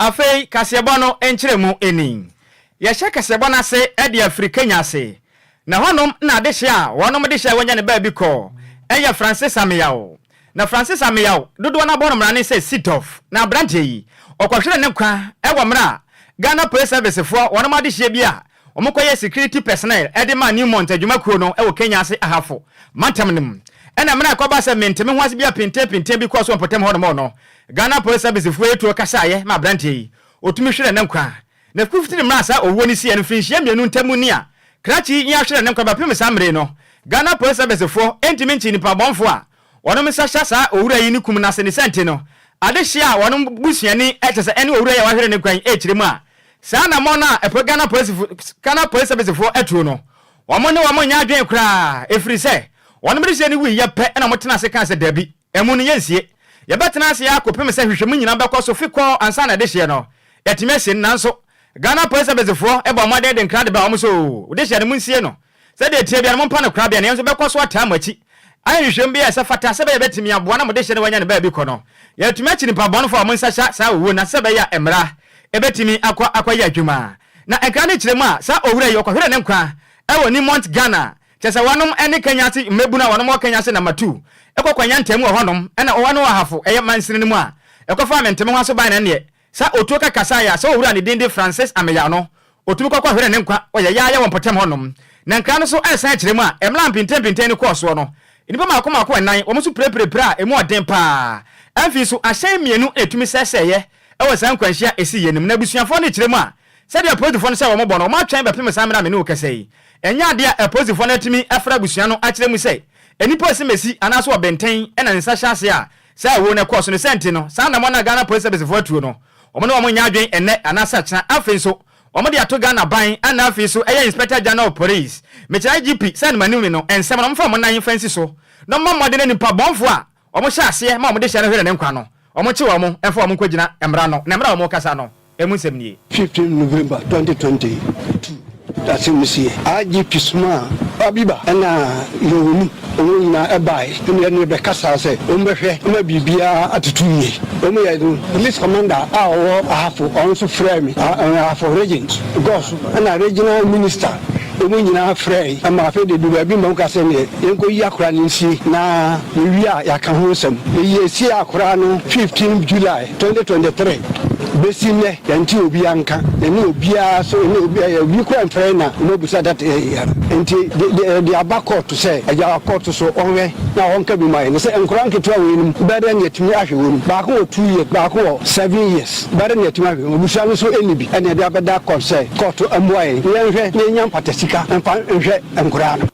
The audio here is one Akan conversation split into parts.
Afei kaseɛbɔ no nkyerɛmu ni. Yɛhyɛ kaseɛbɔ no ase de afiri Kenya ase, na hɔnom na adehye a wɔnom de hyɛ wɔanya ne baabi kɔ yɛ Francis Ameyaw. Na Francis Ameyaw dodoɔ no abɔ no mmara ne sɛ Sitɔf. Na aberanteɛ yi, ɔkɔhwere ne nkwa wɔ mmerɛ a Ghana Police Service foɔ wɔnom adehyeɛ bi a wɔkɔyɛ security personnel de maa Newmont adwumakuo no wɔ Kenya ase Ahafo mantam no mu. Ɛna mmerɛ a ɛkɔba sɛ mente-me-ho-ase bi a pintepinten bi kɔɔ so wɔ mpɔtam hɔnom no, Ghana Police Service foɔ yi tuo kasaeɛ ma aberanteɛ yi ɔtumi hweree ne nkwa. Na fifitiri mmerɛ a saa owuo no siiɛ no mfirinhyia mmienu ntam ni a krakye yi ahwere ne nkwa bɛpem saa mmerɛ yi no, Ghana Police Service foɔ ntumi nkyee nnipa bɔnfoɔ a wɔnom nsa hyɛ saa owura yi ne kum no ase ne sɛ nti no adehyeɛ a wɔnom busuani kyɛ sɛ ɛne owura yi a wahwere ne nkwa yi rekyerɛ mu a saa anamɔn no a ɛpo Ghana Police Ghana Police Service foɔ atuo no wɔn ne wɔn nyɛ adwene koraa ɛfiri sɛ wɔnom de hyɛ no wuiɛ pɛ na wɔtena ase kaa sɛ dabi Ɛmu no, yɛnsie. Yɛbɛtena ase ara kɔpem sɛ nhwehwɛmu nyinaa bɛkɔ so fi kɔɔ ansa na dehyeɛ no yɛatumi asie no. Nanso, Ghana Police Service foɔ bɔɔ mmɔden de nkra de baa wɔn sɛ oo, dehyeɛ no monsie no. Sɛdeɛ ɛteɛ biara no mompa no korabea na yɛn nso bɛkɔ so ataa mo akyi ayɛ nhwehwɛmu bi a ɛsɛ fata sɛ ɛbɛyɛ yɛbɛtumi aboa na mo dehyeɛ no wanya ne baabi kɔ no. Yɛatumi akyi nnipa bɔnefoɔ a wɔn nsa hyɛ saa owuo no ase sɛ ɛbɛyɛ a mmara bɛtumi akɔ akɔyɛ adwuma. Na nkra no kyerɛ mu a, saa owura yi ɔkɔhweree ne nkwa wɔ Newmont, Ghana. Kyerɛ sɛ wɔnom ne Kenya ase mmabunu a wɔnom wɔ Kenya ase number 2 kɔ kɔ nya ntamu wɔ hɔnom ɛna wɔn wɔ Ahafo ɛyɛ mansini no mu a ɛkɔfaa Mentemeho aso bae na ɛneɛ sa otuo ka kasaeɛ a sɛ owura a ne din de Francis Ameyaw no otumi kɔ kɔ hwere ne nkwa wɔ yɛyaayɛ wɔ mpɔtam hɔnom na nkra no so ɛresan akyerɛ mu a ɛmla mpintampintan no kɔɔ soɔ no nnipa maako maako ɛnan wɔn nso pirepire pira a ɛmu ɔden paa afei nso ahyɛn mmienu na ɛtumi sɛesɛeɛ ɛwɔ saa nkwanhyia a ɛsiiɛ no mu na abusuafoɔ no rekyerɛ mu a Sɛdeɛ apolisifoɔ no hyɛɛ wɔn bɔ no, wɔatwɛn bɛpem saa mmerɛ a me ne wo kasa yi. Ɛnyɛ adeɛ a apolisifoɔ no atumi afrɛ abusua no akyerɛ mu sɛ nnipa asimasi anaasɛ ɔbenten na ne nsa hyɛ aseɛ a saa awuo no kɔɔ so. Ne saa nti no, saa anammɔn a Ghana Police Service foɔ atuo no, wɔn ne wɔn nyɛ adwene ɛnnɛ anaasɛ akyena. Afei nso, wɔde ato Ghana ban ɛna afei nso ɛyɛ Inspector General of Police, mekyerɛ IGP, sɛ animanim no nsɛm no wɔmfa wɔn nan mfa nsi so na wɔmmɔ mmɔden na nnipa bɔnfoɔ a Wɔhyɛ aseɛ ma wɔde hyɛ no hwere ne nkwa no, wɔnkye wɔn mfa wɔn nkɔgyina mmara ano, na mmerɛ a wɔrekasa no, emu nsɛm nie. 15 November 2022 asɛm no siiɛ. IGP somaa Abiba ɛna Yohonu wɔn nyinaa ɛbaeɛ ɛna yɛne bɛkasaa sɛ wɔn bɛhwɛ ma biribiara atoto yie. Wɔn yɛ no Police Commander a ɔwɔ Ahafo ɔno nso frɛɛ me, Ahafo Region, Goso ɛna Regional Minister Wɔn nyinaa frɛe ma afei de eduu baabi ma wɔkaa sɛ, Ɛnneɛ, yɛnkɔyi akora no nsie na yɛwie a yɛaka ho nsɛm. Yɛsiee akora no 15 July 2023. Bɛsi nnɛ, yɛnte obiara nka, yɛne obiara so, yɛne obi, obi koraa mfrɛ yɛn na wɔabisa dat Enti de aba kɔɔto sɛ, agya kɔɔto so ɔnhwɛ na ɔnka bi ma yɛn. Na sɛ nkwadaa nketewa weinom, bɛyɛ dɛn na yɛatumi ahwɛ wɔn? Baako wɔ 2 years, baako wɔ 7 years. Bɛre na yɛatumi ahwɛ abusua no nso nni bi na yɛde abɛda kɔɔto sɛ kɔɔto mmoa yɛn na yɛnhwɛ na yɛnya mpata sika mfa nhwɛ nkoraa no.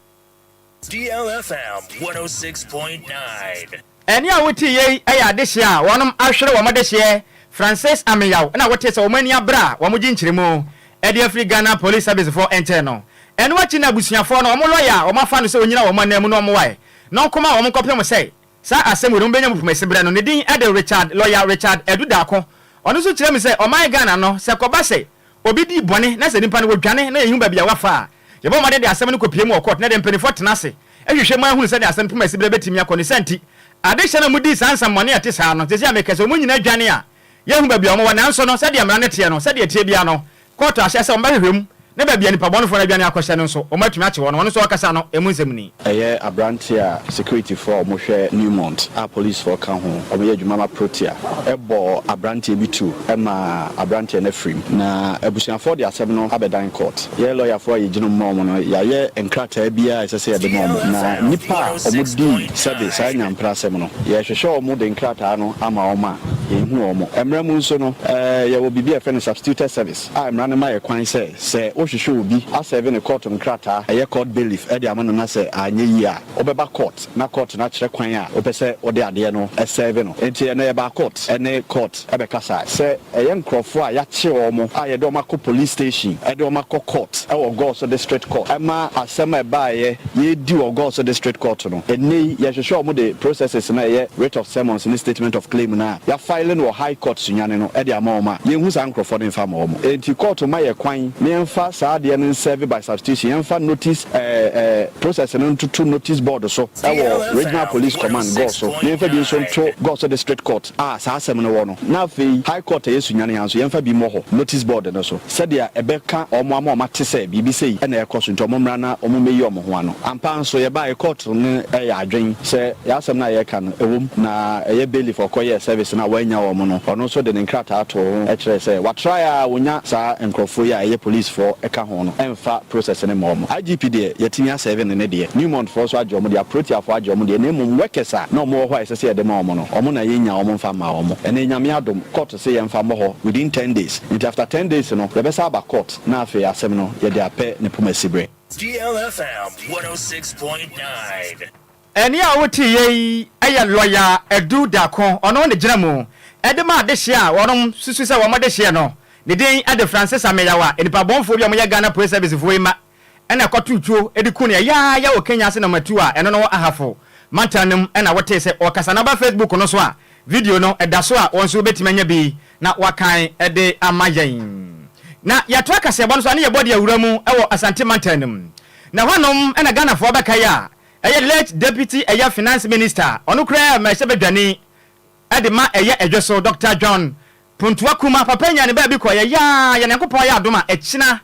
DLFM 106.9. Ɛnne a wotee yei yɛ adehyeɛ a wɔnom ahwere wɔn dehyeɛ Francis Ameyaw na wotee sɛ wɔn ani abere a wɔgye nkyeremu de afiri Ghana Police Service foɔ nkyɛn no. Ɛno akyi no abusuafoɔ no wɔn lɔya a wɔafa no sɛ ɔnyina wɔn ananmu na ɔmmoaɛ na ɔnkɔma wɔn nkɔpem sɛ Saa asɛm wei no mobɛnya mu pomasi berɛ no, ne din de Richard, Lɔya Richard Adu Darko. Ɔno nso kyerɛ mu sɛ ɔman Ghana no, sɛ ɛkɔba sɛ obi di bɔne na sɛ nipa no wɔdwane na yɛnhu baabi a wafa a, yɛbɔ mmɔden de asɛm no kɔpue mu wɔ kɔɔto na yɛde mpanimfoɔ tena ase hwehwɛ mu ara hunu sɛdeɛ asɛm no pomasi berɛ bɛtumi akɔ. Ne saa nti, adehyɛ no a wɔdii saa nsɛmmɔne a ɛte saa no, seesei a meka sɛ wɔn nyinaa dwane a yɛnhu baabi a wɔwɔ. Nanso no, sɛdeɛ mmara no teɛ no, sɛdeɛ ɛteɛ biara no, Kɔɔto ahyɛ sɛ wɔbɛhwehwɛ mu na baabi a nnipa bɔnefoɔ no adwane akɔhyɛ no nso, wɔatumi akye wɔn. Ɔno nso ɔrekasa no, emu nsɛm ni. Ɛyɛ aberanteɛ a securityfoɔ a wɔhwɛ Newmont a policefoɔ ka ho, wɔyɛ adwuma ma Protea, bɔɔ aberanteɛ bi tuo ma aberanteɛ no afirim. Na abusuafoɔ de asɛm no abɛdan court. Yɛn lɔyafoɔ a yɛgyina mu ma wɔn no, yɛayɛ nkrataa biara a ɛsɛ sɛ yɛde ma wɔn. Na nnipa a wɔdii sɛbe saa anyampra asɛm no, yɛrehwehwɛ wɔn de nkrataa no ama wɔn a, yɛnhu wɔn. Mmara mu nso no, yɛwɔ biribi a yɛfrɛ no substituted service a mmara no ma yɛ kwan sɛ, sɛ wohwehwɛ obi asɛɛve no kɔɔto nkrataa, ɛyɛ court bailiff, de ama no na sɛ anyɛ yie a, wobɛba court na court no akyerɛ kwan a wopɛ sɛ wode adeɛ no sɛɛve no. Enti ɛnnɛ yɛbaa court ne court bɛkasae sɛ ɛyɛ nkorɔfoɔ a yɛakye wɔn a yɛde wɔn akɔ police station de wɔn akɔ court wɔ Goaso District Court ma asɛm a ɛbaeɛ yɛredi wɔ Goaso District Court no. Ɛnnɛ yi yɛhwehwɛ wɔn de processes no a ɛyɛ writ of summons ne statement of claim no a yɛafile. Yɛafile no wɔ High Court Sunyani no de ama wɔn a, yɛnhu saa nkorɔfoɔ no mfa mma wɔn. Enti kɔɔto mma yɛ kwan na yɛmfa saa adeɛ no nsɛve by substitution, yɛmfa notice eh eh process no ntoto notice board so wɔ Regional Police Command, Goso, na yɛmfa bi nso nto Goso District Court a saa asɛm no wɔ no, na afei High Court a ɛyɛ Sunyani ha nso yɛmfa bi mmɔ hɔ notice board no so. Sɛdeɛ ɛbɛka wɔn ama wɔate sɛ biribi sei na ɛrekɔ so nti wɔmmra na wɔmmɛyi wɔn ho ano. Ampa ara nso yɛbaeɛ, kɔɔto no yɛ adwene sɛ yɛn asɛm no a yɛreka no, ɛwom, na ɛyɛ bailiff a ɔkɔyɛɛ service no a wannya wɔn no, ɔno nso de ne nkrataa too ho kyerɛɛ sɛ watry a ɔnya saa nkorɔfoɔ yi a ɛyɛ policefoɔ ka ho no mfa process no mma wɔn. IGP deɛ yɛatumi asɛɛve no ne deɛ, Newmont foɔ nso agye wɔn deɛ, Aprotiafoɔ agye wɔn deɛ, na mmom workers a na wɔwɔ hɔ a ɛsɛ sɛ yɛde ma wɔn no, wɔn na yɛnnya wɔn mfa mmaa wɔn. Ɛnnɛ Nyame adom, kɔɔto se yɛmfa mmɔ hɔ within 10 days, nti after 10 days no yɛbɛsan aba court na afei asɛm no yɛde apɛ ne poma siberɛ. DLFM 106.9. Ɛnne a woteeɛ yi yɛ lɔya Adu Darko, ɔno na gyina mu de ma adehyeɛ a wɔnom susu sɛ wɔn dehyeɛ no. Ne din de Francis Ameyaw a nnipa bɔnfoɔ bi a wɔyɛ Ghana Police Service foɔ yi mma na ɛkɔtoo tuo de ku no yayaaya wɔ Kenya ase Namatu a ɛno no wɔ Ahafo mantam no mu na wotee sɛ ɔrekasa na woba Facebook no so a video no da so a wɔn nso wobɛtumi anya bi na wɔakan de ama yɛn. Na yɛtoa kaseɛbɔ no so a ne yɛbɔ de awura mu wɔ Asante mantam no mu na ɛhɔnom na Ghanafoɔ bɛkae a ɛyɛ late Deputy ɛyɛ Finance Minister ɔno koraa mmarahyɛbadwani de ma ɛyɛ Ɛdweso Doctor John Pontua Kumah papa nya ne baabi kɔ yɛ yaa yɛ Nyankopɔn ayɛ adom a ɛkyena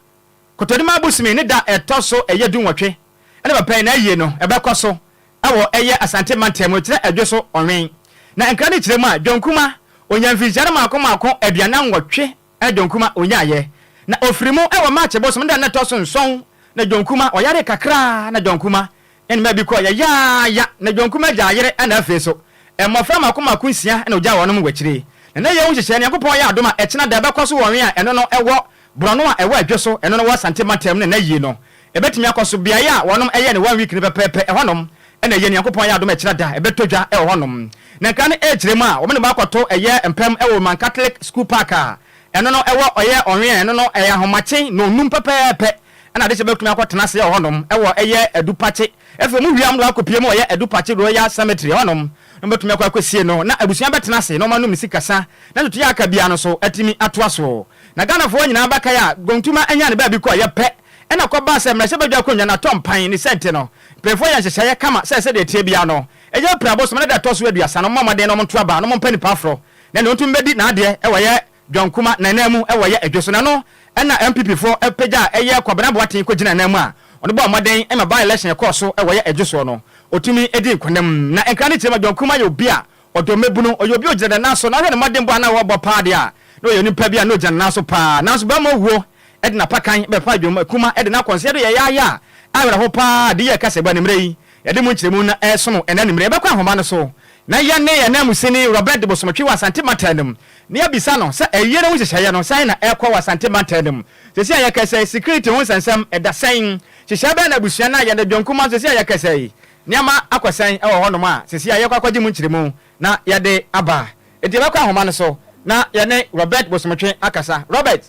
Kotodima bosome ne da ɛtɔ so ɛyɛ 18 ɛna papa yi n'ayie no ɛbɛkɔ so ɛwɔ ɛyɛ Asante mantam mu kyerɛ Ɛdweso Ɔnwen na nkra no kyerɛ mu a John Kumah ɔnya mfinhyia no maako maako 48 ɛna John Kumah ɔnyaayɛ na ɔfiri mu ɛwɔ March bosome ne da no ɛtɔ so 7 na John Kumah ɔyaree kakra na John Kumah ne mma bi kɔɔ yayaaya na John Kumah gyaa yere ɛna afei so mmɔfra mako mako nsia na ɔgyaa wɔnom wɔ akyire na na yei ho nhyehyɛɛ Nyankopɔn yɛ adom a ɛkyena da ɛbɛkɔ so wɔ Ɔnwen a ɛno no ɛwɔ Borɔno a ɛwɔ Adwo so ɛno no wɔ Asante mantam no na yie no ɛbɛtumi akɔ so beaeɛ a wɔnom ɛyɛɛ no one week no pɛpɛɛpɛ ɛhɔnom ɛna ɛyɛ Nyankopɔn ayɛ adom a ɛkyena da ɛbɛtɔ dwa ɛwɔ hɔnom na nkra no ɛrekyerɛ mu a wɔn ne mo akɔto ɛyɛ mpam ɛwɔ Roman Catholic School Park a ɛno no ɛwɔ ɔyɛ Ɔnwen a ɛno no ɛyɛ ahomakye nnɔnnum pɛpɛɛpɛ ɛna adehyɛ bɛtumi akɔtena ase wɔ hɔnom wɔ ɛyɛ Adupakye. Afei wɔn wie a wɔde wɔn akɔpue mu wɔ ɛyɛ Adupakye Royal Cemetery hɔnom na wɔbɛtumi akɔ akɔsie no na abusua bɛtena ase na wɔanom ne sikasa na ntotoeɛ a aka biara no nso atumi atoa so. Na Ghanafoɔ nyinaa bɛkae a Gontuma nyaa ne baabi kɔeɛ pɛ ɛna ɛkɔbaa sɛ mmarahyɛbadwa akonnwa no atɔ mpan ne sɛ nti no mpanyinfoɔ yɛ nhyehyɛeɛ kama sɛ sɛdeɛ ɛteɛ biara no ɛyɛ April bosome no da ɛtɔ so 30 no wɔmmɔ mmɔden na wɔnto aba na wɔmpɛ nipa aforɔ na nea ɔntumi bɛdi n'adeɛ wɔ ɛyɛ John Kumah n'ananmu wɔ ɛyɛ Adwo so na no na NPP foɔ pagya a ɛyɛ Kwabena Boateng kɔ gyina ananmu a ɔno bɔɔ mmɔden ma by election ɛkɔɔ so wɔ ɛyɛ Adwo soɔ no ɔtumi dii nkonim. Na nkra no kyerɛ mu a John Kumah yɛ obi a ɔdɔ mmabunu, ɔyɛ obi a ɔgyina ne nan so na wohwɛ ne mmɔdenbɔ a na ɔbɔ paa deɛ a na ɔyɛ onipa bi a na ɔgyina ne nan so paa nanso barima owuo de n'apakan bɛfa John Kumah de no akɔ nso yɛde yɛyaaya a awerɛho paa de yɛɛ kasɛbɔ anwummerɛ yi yɛde mu nkyerɛmu no ɛresono ɛnɛ anwummerɛ yɛbɛkɔ ahoma no so na yɛne yɛn nanmusini Robert Bosomtwe wɔ Asante Mantam no mu na yɛabisa no sɛ ayie no ho nhyehyɛeɛ no sɛn na ɛrekɔ wɔ Asante Mantam no mu seesei a yɛkasa yi, security ho nsɛnsɛm ɛda sɛn, nhyehyɛeɛ bɛn na abusua no ayɛ na Dwonkuman seesei a yɛkasa yi nneɛma akɔ sɛn wɔ hɔnom a seesei a yɛrekɔ akɔgye mu nkyerɛmu na yɛde aba. Enti yɛbɛkɔ ahoma no so na yɛne Robert Bosomtwe akasa. Robert.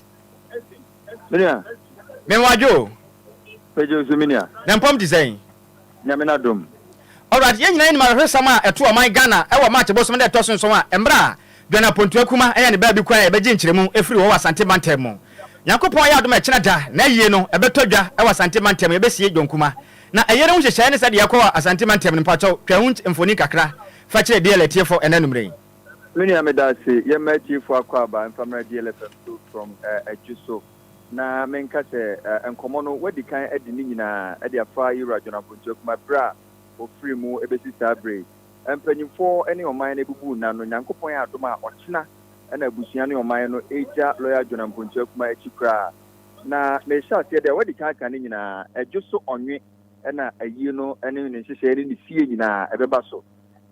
Me nua. Me nwadwo o. Megye wo so me nua. Na mpɔm te sɛn? Nyame n'adom. Alright, yɛn nyinaa nim awerɛhosɛm a ɛtoo ɔman Ghana wɔ March bosome da ɛtɔ so nson a mmerɛ a John Apontua Kumah anya ne baabi kwan a yɛbɛgye nkyerɛmu ɛfiri hɔ wɔ Asante mantam mu. Nyankopɔn ayɛ adom a ɛkyena da n'ayie no ɛbɛtɔ dwa wɔ Asante mantam mu, yɛbɛsie John Kumah. Na ayie no ho nhyehyɛeɛ ne sɛdeɛ ɛkɔ wɔ Asante mantam no, mpakyɛw twa ho mfoni kakra fa kyerɛ DL atiefoɔ ɛnnɛ anummerɛ yi. Me nua meda ase, yɛmma atiefo akwaaba mfa mmra DLFM so from Adwo so. Na menka sɛ nkɔmmɔ no woadi kan adi ne nyinaa de afa Yewura John Apontua Kumah berɛ a ɔfirii mu bɛsi saa berɛ yi. Mpanyimfoɔ ne ɔman no abubu nna no, Nyankopɔn yɛ adom a ɔkyena na abusua ne ɔman no regya Lɔya John Ampontua Kumah akyi koraa. Na merehyɛ aseɛ dɛ woadi kan aka ne nyinaa, Adwo so ɔnwe na ayie no ne ne nhyehyɛeɛ ne ne sie nyinaa ɛbɛba so.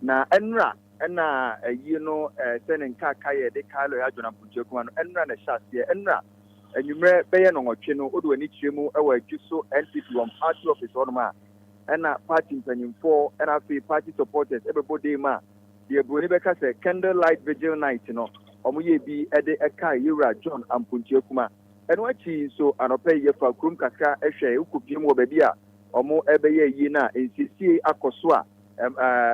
Na ɛnora na ayie no sɛ ne nkaakaeɛ de kae Lɔya John Ampontua Kumah no, ɛnora na ɛhyɛ aseɛ. Ɛnora anwummerɛ bɛyɛ nnɔnwɔtwe no, wode w'ani kyerɛ mu wɔ Adwo so NPP wɔn party office hɔnom a, ɛna party mpanyimfoɔ ɛna afei party supporters ɛbɛbɔ dee mu a deɛ buroni bɛka sɛ candle light vigil night no, wɔn yɛ bi de ɛkae Yewura John Ampontua Kumah. Ɛno akyi nso anɔpa yi yɛfa kurom kakra hwɛ wokɔpie mu wɔ baabi a wɔn ɛbɛyɛ ayie no a nsiesie akɔ so a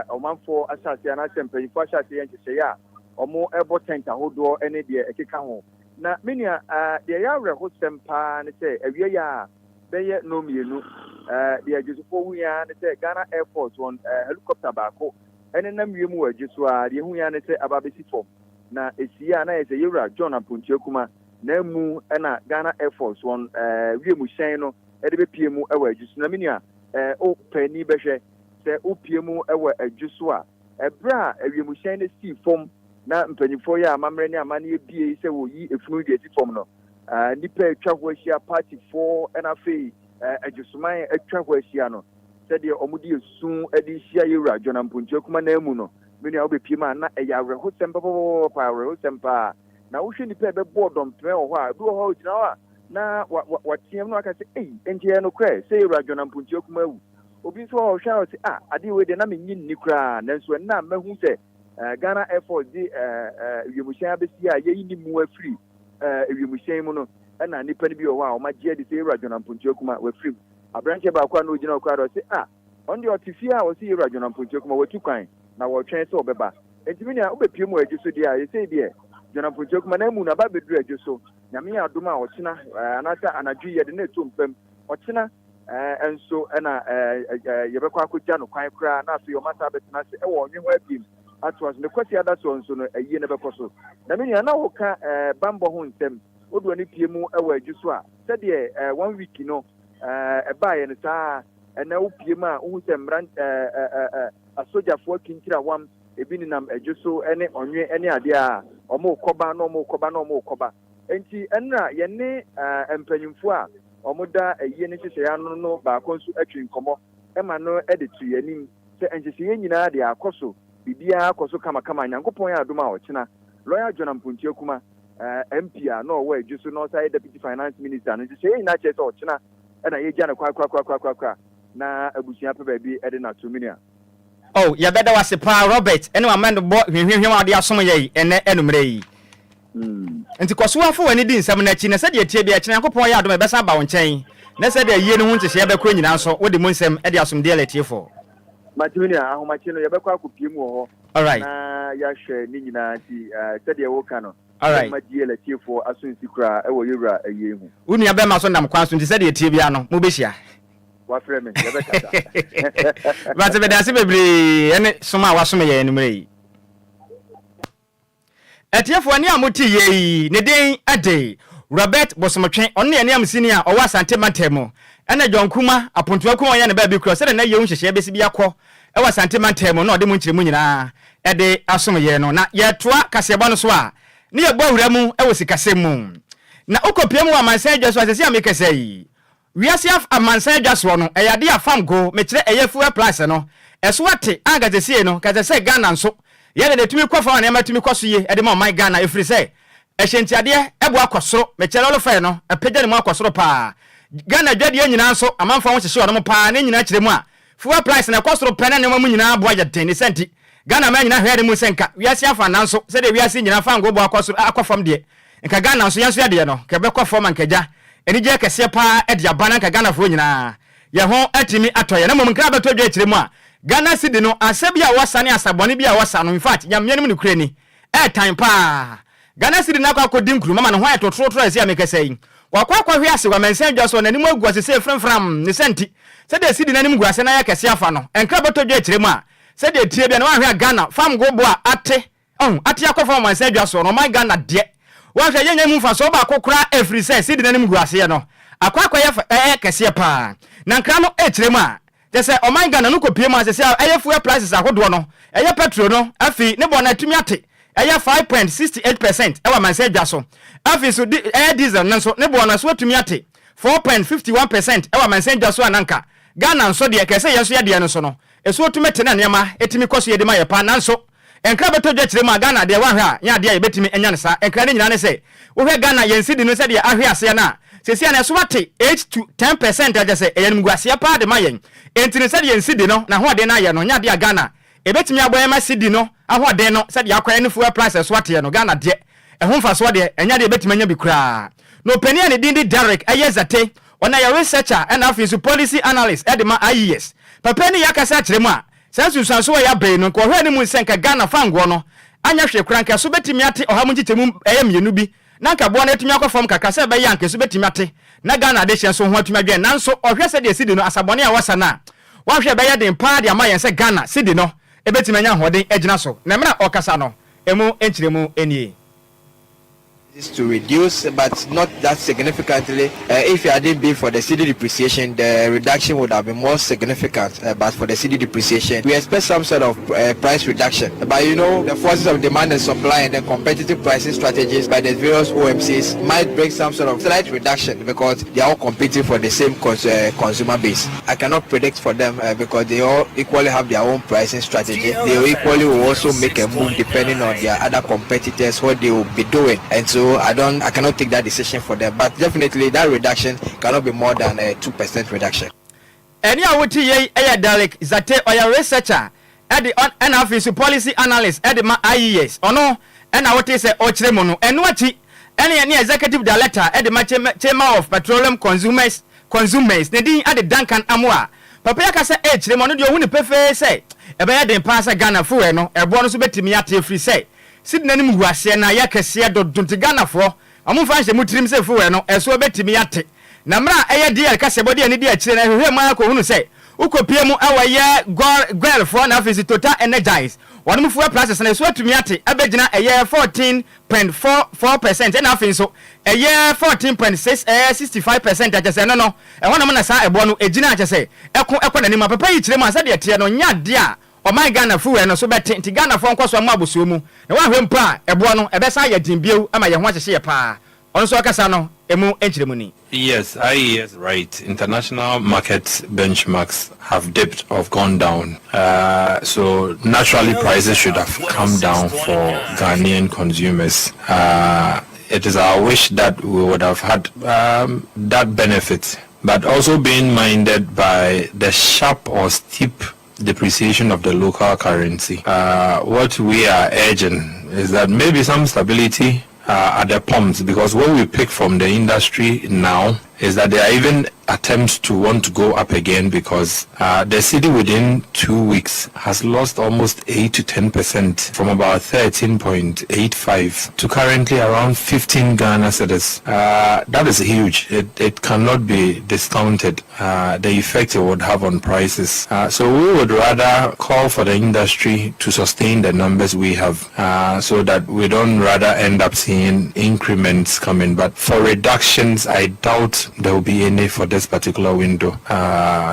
ɔmanfoɔ ahyɛ aseɛ anaasɛ mpanyimfoɔ ahyɛ aseɛ yɛ nhyehyɛeɛ a Wɔrebɔ tent ahodoɔ ne deɛ ɛkeka ho. Na me nua, deɛ ɛyɛ awerɛhosɛm pa ara ne sɛ, awia yi ara bɛyɛ nnɔnmienu, deɛ Adwosofoɔ huiɛ ara ne sɛ Ghana Air Force wɔn helicopter baako nenam wiem wɔ Adwoso ara, deɛ ɛhuiɛ ara ne sɛ aba abɛsi fam. Na ɛsiiɛ a na ayɛ sɛ Yɛwura John Apontua Kuma n'amu na Ghana Air Force wɔn wiemhyɛn no de bɛpue mu wɔ Adwoso. Na me nua, wo paani bɛhwɛ, sɛ wopue mu wɔ Adwoso a, Ɛberɛ a wiemhyɛn no sii fam na mpanimfoɔ yɛɛ amammerɛ ne amanneɛ biei sɛ wɔreyi efunu no de asi fam no, nnipa a atwa hɔ ahyia, paatifoɔ na afei adwosoman a atwa hɔ ahyia no, sɛdeɛ wɔde esu de rehyia yɛn wura John Ampontua Kuma nan mu no, me nua wobɛpue mu a, na ɛyɛ awerɛhosɛm papapapapa, awerɛhosɛm paa. Na wohwɛ nnipa a ɛbɛbɔɔ dɔmpem wɔ hɔ a, ebi wɔ hɔ a ɔgyina hɔ a na wateam na waka sɛ, Ei, enti ɛyɛ nokorɛ sɛ yɛn wura John Ampontua Kuma awu? Obi nso wɔ hɔ a ɔhwɛ a ɔse ah adeɛ wei deɛ na mennye nni koraa nanso ɛnnɛ a mahu sɛ Ghana Air Force de wiemhyɛn abɛsi a yɛyi ne mu afiri wiemhyɛn mu no ɛna nnipa no bi wɔ hɔ a wɔagye adi sɛ Yɛwura John Ampontua Kuma wafiri mu. Aberanteɛ baako a na ɔgyina hɔ koraa deɛ ɔse ah ɔno deɛ ɔte fie a ɔse Yɛwura John Ampontua Kuma watu kwan na wɔretwɛn sɛ ɔbɛba. Enti me nua wobɛpue mu wɔ Adwo so deɛ a seesei deɛ John Ampontua Kuma n'amu no aba abɛduru Adwo so. Nyame yɛ adom a ɔkyena anaasɛ anadwo yi yɛde no reto mpam ɔkyena. Nso na yɛbɛkɔ akɔgya no kwan koraa na afei wɔasan abɛtena ase wɔ ɔnwe hɔ abiem atoa so. Ne Kwasiada soɔ nso no, ayie no bɛkɔ so. Na me nua, na woka bammɔ ho nsɛm, wode w'ani pue mu wɔ adwo so a, sɛdeɛ one week no ɛbaeɛ no, saa ara ɛnɛ wopue mu a, wohu sɛ mmran asogyafoɔ akintirawam, ebi nenam adwo so ne ɔnwe ne adeɛ a, wɔrekɔba na wɔrekɔba na wɔrekɔba. Enti ɛnora yɛne mpanyimfoɔ a wɔda ayie no nhyehyɛeɛ ano no baako nso twe nkɔmmɔ ma no de to yɛn anim sɛ nhyehyɛeɛ nyinaa deɛ akɔ so, biribiara akɔ so kamakama, Nyankopɔn yɛ adom a ɔkyena Lɔya John Ampontua Kuma, MP a na ɔwɔ Adwo so na ɔsan yɛ Deputy Finance Minister no, nhyehyɛeɛ nyinaa kyerɛ sɛ ɔkyena na yɛgya no kwan korakorakorakora na abusua pɛ baabi de no ato. Me nua. Oh, yɛbɛda wo ase paa Robert ne w'amanebɔ hwehwehwɛm a wode asom yɛn ɛnnɛ anwummerɛ yi. Enti kɔ so ara fa w'ani di nsɛm no akyi, na sɛdeɛ ɛteɛ biara, kyena Nyankopɔn yɛ adom a, yɛbɛsan aba wo nkyɛn, na sɛdeɛ ayie no ho nhyehyɛeɛ bɛkorɔ nyinaa nso, wode mu nsɛm de asomdwoeɛ la atiefoɔ. Mate me nua, ahomakye no yɛbɛkɔ akɔpue mu wɔ hɔ Alright. na yɛahwɛ ne nyinaa, nti sɛdeɛ woka no, Alright. yɛmma DL atiefoɔ aso nsi koraa wɔ yɛwura ayie ho. Wo nua bɛrima nso nam kwan so, nti sɛdeɛ ɛteɛ biara no, mobɛhyia. Wafrɛ me, yɛbɛkasa. Mate, meda ase bebree ɛne som a woasom yɛn anwummerɛ yi. Atiefo, ɛnne a mote yɛ yi, ne din de Robert Bosomtwe. Ɔno ne ananmusini a ɔwɔ Asante mantam mu. Ɛna John Kumah, Apontoa Kumah a ɔyɛ ne baabi kura sɛdeɛ na yei nhyehyɛeɛ bɛsi bi akɔ wɔ Asante mantam mu na ɔde mu nkyerɛmu nyinaa de asom yɛn no. Na yɛtoa kaseɛbɔ no so a, ne yɛbɔ awura mu wɔ sikasɛm mu. Na wokɔpia mu wɔ amansan adwa so a, seesei a mekasa yi, Wiase af amansan adwa soɔ no, ɛyɛ adeɛ a fam go, mekyerɛ ɛyɛ fuel price no, ɛso ate a anka sesie no, nka ɛsɛ sɛ Ghana nso yɛ deɛ ɛtumi kɔ fam a nneɛma tumi kɔ so yie de ma ɔman Ghana ɛfiri sɛ ɛhyɛntiadeɛ ɛbo akɔ soro, mekyerɛ lɔre fare no, apagya ne mu akɔ soro paa. Ghana adwadie nyinaa nso, amanfoɔ ho hyehye wɔnom paa, ne nyinaa kyerɛ mu a, fuel price no ɛkɔ soro pɛ na nneɛma mu nyinaa bo ayɛ den, ne saa nti, Ghana man nyinaa hwɛ ne mu sɛ nka wiase afa nanso sɛdeɛ wiase nyinaa fango bo akɔ soro akɔ fam deɛ, Nka Ghana nso yɛn nso yɛdeɛ no nka ɛbɛkɔ fam anka agya anigyeɛ kɛseɛ paa de aba na nka Ghanafoɔ nyinaa yɛn ho atumi atɔ yɛn na mmom nkra bɛtɔ dwa akyire mu a Ghana cedi no asa bi a wɔsa ne asa bɔne bi a wɔsa no infact Nyame anim nokorɛ ni ɛɛtan paa Ghana cedi no akɔ akɔdi nkruma ma ne ho ayɛ totorotoro a ɛsei a mekasa yi wakɔ akɔhwe ase wɔ amansan dwa so n'anim agu ase sei fremfram ne sɛ nti sɛdeɛ cedi no anim gu ase na ayɛ kɛseɛ afa no nkra bɛtɔ dwa akyire mu a sɛdeɛ ɛteɛ bia na wanhwɛ a Ghana fam go bo a ate Ɔho, ate akɔ fam amansan adwa soɔ no, ɔman Ghana deɛ, woanhwɛ a yɛnnya mu mfasoɔ baako koraa ɛfiri sɛ cedi no anim gu aseɛ no akɔ akɔyɛ fɛ ɛyɛ kɛseɛ paa. Na nkra no ɛkyerɛ mu a, kyerɛ sɛ ɔman Ghana no kɔpue mu a seesei a ɛyɛ fuel prices ahodoɔ no, ɛyɛ petrol no afei ne bɔ no atumi ate ɛyɛ 5.68% ɛwɔ amansan adwa so. Afei nso di ɛyɛ diesel no nso ne boɔ no ɛso atumi ate 4.51% ɛwɔ amansan adwa so a na nka Ghana nso deɛ kɛsɛ yɛn nso yɛdeɛ no nso no ɛso tumi te na nneɛma ɛtumi kɔ so yɛ de ma yɛ paa nanso Nkra bɛtɔ dwa kyerɛ mu a Ghana deɛ woanhwɛ a nyɛ adeɛ a yɛbɛtumi anya no saa. Nkra no nyinaa ne sɛ wohwɛ Ghana yɛn cedi no sɛdeɛ ahwe aseɛ no a seesei a na ɛso ate 8 to 10 percent a kyerɛ sɛ ɛyɛ animguaseɛ paa de ma yɛn. Enti no sɛdeɛ yɛn cedi no n'ahoɔden no ayɛ no nyɛ adeɛ a Ghana ɛbɛtumi abɔ yɛn ma cedi no ahoɔden no sɛdeɛ akɔyɛ ne fuel price ɛso ateɛ no Ghana deɛ ɛho mfasoɔ deɛ ɛnyɛ adeɛ a yɛbɛtumi anya bi koraa. Na ɔpanin a ne din de Derek ɛyɛ Zate ɔno ɛyɛ researcher ɛna afei nso policy analyst ɛde ma IES. Papa yi ne yɛ akasa akyerɛ mu a Saa nsunsuanso a yɛaba yi no, nka ɔhwɛ anim sɛ nka Ghana fangoɔ no Anyɛ hwee koraa anka ɛso bɛtumi ate ɔha mu nkyekyɛmu ɛyɛ mmienu bi na anka boɔ no atumi akɔ fam kakra sɛ ɛbɛyɛ a anka ɛso bɛtumi ate na Ghana adehyeɛ nso ho atumi adwɛn. Nanso ɔhwɛ sɛdeɛ cedi no asabɔne a wɔsa no a, wanhwɛ a ɛbɛyɛ den paa de ama yɛn sɛ Ghana cedi no bɛtumi anya ahoɔden agyina so. Na mmerɛ a ɔrekasa no, ɛmu nkyerɛmu nie. Is to reduce but not that significantly. If it hadn't been for the cedi depreciation, the reduction would have been more significant. But for the cedi depreciation, we expect some sort of price reduction. But you know, the forces of demand and supply and the competitive pricing strategies by the various OMCs might bring some sort of slight reduction because they are all competing for the same cons consumer base. I cannot predict for them because they all equally have their own pricing strategy. They equally will also make a move depending on their other competitors, what they will be doing. And so I don't, I cannot take that decision for them. But definitely that reduction cannot be more than a 2% reduction. Ɛnne a wote yei yɛ Derek Zate, ɔyɛ researcher de ɛna afei nso policy analyst de ma IES. Ɔno na wote sɛ ɔrekyerɛ mu no. Ɛno akyi ɛne ne executive director de ma Chamber of Petroleum Consumers Consumers, ne din de Duncan Amoah. Papa yi aka sɛ ɛrekyerɛ mu, ɔno deɛ ɔhu no pefee sɛ ɛbɛyɛ den paa sɛ Ghana fuel no ɛboɔ no so bɛtumi ate ɛfiri sɛ Cedi no anim gu aseɛ na ayɛ kɛseɛ dodo nti Ghanafoɔ ɔmo mfa nhyɛ mo tirim sɛ fuel no ɛso ɛbɛtumi ate. Na mmerɛ a ɛyɛ DL kaseɛbɔ de ani di akyire no ɛhwehwɛɛ mu ara kɔhunu sɛ wokɔpie mu ɛwɔ ɛyɛ Goil foɔ na afei nso Total Energies wɔnom fuel prices no ɛso atumi ate abɛgyina ɛyɛ 14.44% ɛna afei nso ɛyɛ 14.6 ɛyɛ 65% a kyɛsɛ ɛno no ɛhɔnom na saa ɛboɔ no ɛgyina a kyɛsɛ ɛko ɛkɔ n'anim a papa yi kyerɛ mu a sɛdeɛ ɛteɛ no nyɛ adeɛ a Ɔman Ghana fuel no so bɛte nti Ghanafoɔ nkɔ so mmɔ abosuo mu na woanhwɛ mpo a ɛboɔ no ɛbɛsan ayɛ den bio ama yɛn ho ahyehye yɛ paa. Ɔno nso ɔkasa no ɛmu nkyerɛmu ni. Yes, IES right, international market benchmarks have dipped or gone down uh, so naturally prices should have come down for Ghanaian consumers. Uh, it is our wish that we would have had um, that benefit, but also being minded by the sharp or steep depreciation of the local currency. Uh, what we are urging is that maybe some stability uh, at the pumps because what we pick from the industry now is that there are even attempts to want to go up again because uh, the cedi within 2 weeks has lost almost 8 to 10% from about 13.85 to currently around 15 Ghana cedis. That is huge. It cannot be discounted, the effect it would have on prices. So we would rather call for the industry to sustain the numbers we have so that we don't rather end up seeing increments coming. But for reductions, I doubt there will be any for this particular window.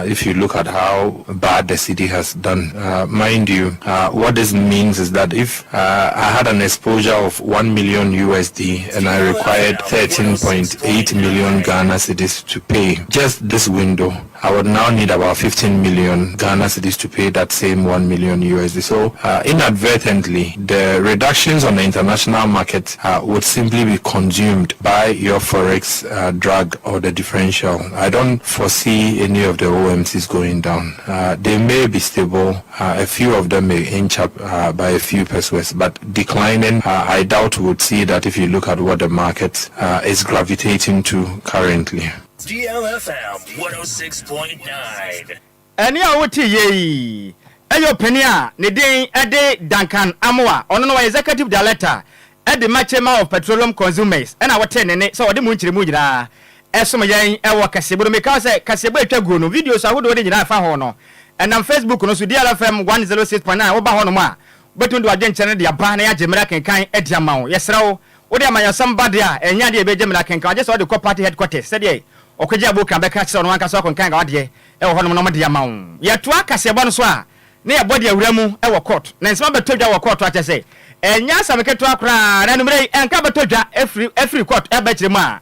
If you look at how bad the cedi has done, mind you, what this means is that if I had an exposure of 1 million USD and I required 13.8 million Ghana cedis to pay just this window, I would now need about 15 million Ghana cedis to pay that same 1 million USD. So inadvertently, the reductions on the international market would simply be consumed by your forex drag or the differential. I don't foresee any of the OMCs going down. They may be stable. A few of them may inch up by a few pesos, but declining, I doubt we would see that if you look at what the market is gravitating to currently. DLFM 106.9. Ɛnne a wote yei yɛ ɔpanin a ne din de Duncan Amoah, ɔno no ɔyɛ Executive Director de ma Chamber of Petroleum Consumers ɛna wotee ne nne sɛ ɔde mu nkyerɛmu nyinaa ɛsom yɛn wɔ kaseɛbɔ no. Meka wo sɛ kaseɛbɔ a ɛtwa guo no, videos ahodoɔ no nyinaa ɛfa ho no ɛnam Facebook no so, DLFM 106.9, woba hɔnom a wobɛtumi de w'adwenkyerɛ no de aba na yɛagye mmerɛ akenkan de ama wo. Yɛsrɛ wo, wode amanyɔsɛm ba deɛ a, ɛnyɛ adeɛ a yɛbɛgye mmerɛ akenkan, gye sɛ wode kɔ party headquarters sɛdeɛ Ɔkɔgye abokan bɛka kyerɛ ɔno ankasa ɔkenkan w'adeɛ wɔ hɔnom na wɔde ama wo. Yɛtoa kaseɛbɔ no so a, na yɛbɔ de awura mu wɔ court, na nsɛm abɛtɔ dwa wɔ court a kyerɛ sɛ ɛnyɛ asɛm ketewa koraa. Na anwummerɛ yi ɛnka bɛtɔ dwa afiri afiri court ɛba akyire mu a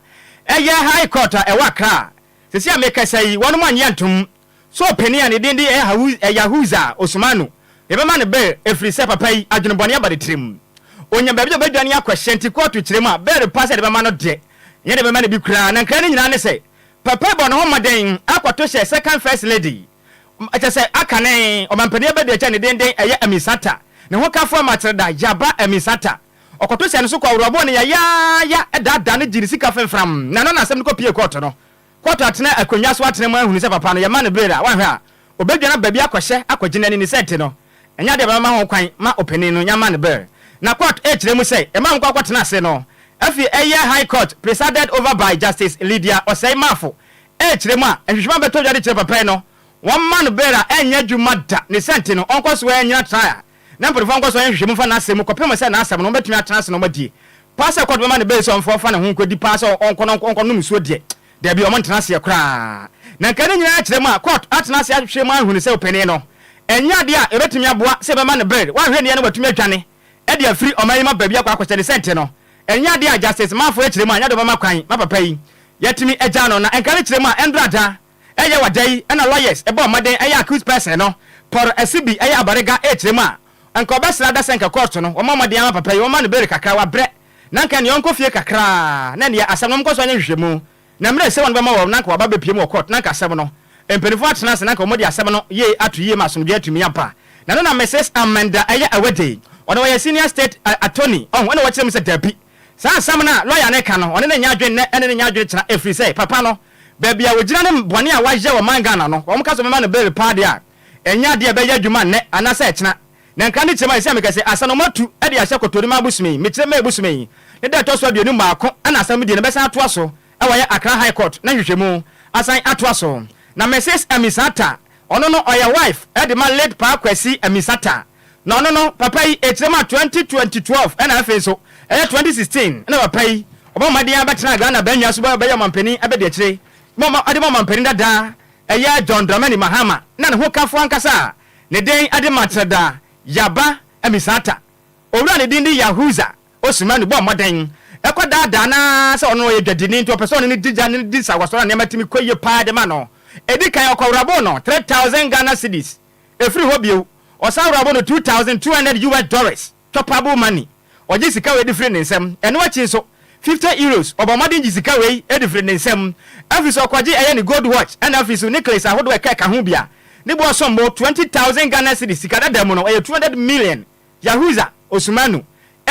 ɛyɛ High Court a ɛwɔ Accra. Seesei a mekasa yi wɔnom annye antom sɛ ɔpanin a ne din de Yahuza Osumanu yɛbɛma no bail ɛfiri sɛ papa yi adwene bɔne aba ne tirim. Ɔnya baabi a ɔbɛdwane akɔhyɛ nti kɔɔto kyerɛ mu a bail pa sɛ yɛde bɛma no deɛ nyɛ de bɛma no bi koraa. Na nkra no nyinaa ne sɛ papa yi bɔ ne ho mmɔden akɔto hyɛ second first lady kyerɛ sɛ aka ne ɔmampanin abadiakyiri a ne din de ɛyɛ Aminsata ne ho kafoɔ Makyereda Yaba Aminsata. Ɔkɔto hyɛɛ no so kɔɔ worɔbɔɔ no yayaaya daadaa no gyee ne sika femfram na ɛno na asɛm no kɔpuee kɔɔto no. Kɔɔto atena akonnwa so atena mu ahunu sɛ papa no yɛma no bail a wanhwɛ a ɔbɛdwane aba bi akɔhyɛ akɔgye n'ani ne sɛ nti no ɛnyɛ adeɛ a bɛma ho kwan ma ɔpanin no nya ma no bail. Na court rekyerɛ mu sɛ ɛma nkɔ akɔtena ase no afei ɛyɛ High Court presided over by Justice Lydia Osei Marfo rekyerɛ mu a nhwehwɛmu abɛtɔ dwa de kyerɛ papa yi no wɔmma no bail a ɛnyɛ adwuma da ne sɛ nti no ɔnkɔ so ara nnyina trial na mpanyinfoɔ nkɔ so nyɛ nhwehwɛmu mfa n'asɛm mu kɔpem sɛ n'asɛm no wɔbɛtumi atena ase na wɔadie paa sɛ court bɛma no bail sɛ ɔmfa ɔmfa ne ho nkɔdi paa sɛ ɔnkɔ na ɔnkɔnom nsuo deɛ Dabi, wɔntena aseɛ koraa. Na nka ne nyinaa kyerɛ mu a, court atena ase ahwehwɛ mu ahunu sɛ opanin no, ɛnyɛ adeɛ a ɛbɛtumi aboa sɛ yɛbɛma no bail, wanhwɛ nniɛ no watumi adwane de afiri ɔman yi mu aba baabi akɔ akɔhyɛ ne sɛnte no, ɛnyɛ adeɛ a Justice Marfo kyerɛ mu a, ɛnyɛ adeɛ ɔbɛma kwan ma papa yi yɛatumi agyaa no. Na nka ne kyerɛ mu a, ɛndora da, ɛyɛ wɔ da yi na lawyers bɔɔ mmɔden ɛyɛ accused person no, Paul Asibi ɛyɛ Abariga ɛkyerɛ mu a, nka ɔbɛsrɛ ada sɛ nka court no wɔmmɔ mmɔden ama papa yi wɔmma no bail kakra, wabrɛ. Na anka nea ɔnkɔ fie kakra na nea asɛm no wɔnkɔ so anyɛ nhwehwɛmu, na mmerɛ ɛsɛ wɔn bɛma wɔn na anka wɔaba abɛpue mu wɔ court na anka asɛm no mpaninfoɔ atena ase na anka wɔde asɛm no yie ato yie ma asomdwoeɛ atumi aba. Na ɛno na Misis Amanda ɛyɛ Awedei, ɔno ɔyɛ senior state attorney, ɔho, ɛna wɔkyerɛ mu sɛ dabi, saa asɛm no a lawyer no reka no ɔne no nyɛ adwene nnɛ ɛne no nyɛ adwene kyena ɛfiri sɛ papa no baabi a ɔgyina ne bɔne a wayɛ wɔ man Ghana no wɔn ka sɛ wɔbɛma no bail paa deɛ a ɛnyɛ adeɛ a ɛbɛyɛ adwuma nnɛ anaasɛ ɛkyena. Na nkra ne kyerɛ mu a ɛsɛ a meka sɛ asa no wɔatu de ahyɛ Kɔtɔrima bosome yi, mekyerɛ May bosome yi, ne da a ɛtɔ so aduonu mmaako na asɛm die no bɛsan atoa so wɔ yɛ Accra High Court na nhwehwɛmu asan atoa so. Na Mrs Amissah-Attah, ɔno no ɔyɛ wife de ma late Paa Kwasi Amissah-Attah. Na ɔno no papa yi ɛkyerɛ mu a 2012 ɛna afei nso ɛyɛ 2016 na papa yi ɔbɔ mmɔden ara bɛtenaa Ghana bannwa so bɛyɛ ɔmampanin abɛdi akyire de ma ɔmampanin dada ɛyɛ John Dramani Mahama na ne hokafo ankasa a ne din de Matrada Yaba Amisata. Owura a ne din de Yahuza Osumanu bɔɔ mmɔden kɔdaadaa no ara sɛ ɔno ɔyɛ dwadini nti ɔpɛ sɛ ɔne no di gya ne no di nsawɔsɔ na nneɛma tumi kɔ yie paa de ma no. Ɛdi kan ɔkɔworaboo no 3,000 Ghana cedis. Ɛfiri hɔ bio, ɔsan woraboo no 2,200 US dollars. Chopable money, ɔgye sika wei de firi ne nsam. Ɛno akyi nso, 50 euros, ɔbɔ mmɔden gye sika wei de firi ne nsam. Afei nso ɔkɔgye ɛyɛ ne gold watch ɛna afei nso necklace ahodoɔ a ɛka ɛka ho bi a ne boɔ som bo 20,000 Ghana cedis, sika dada mu no ɛyɛ 200 million. Yahuza Osumanu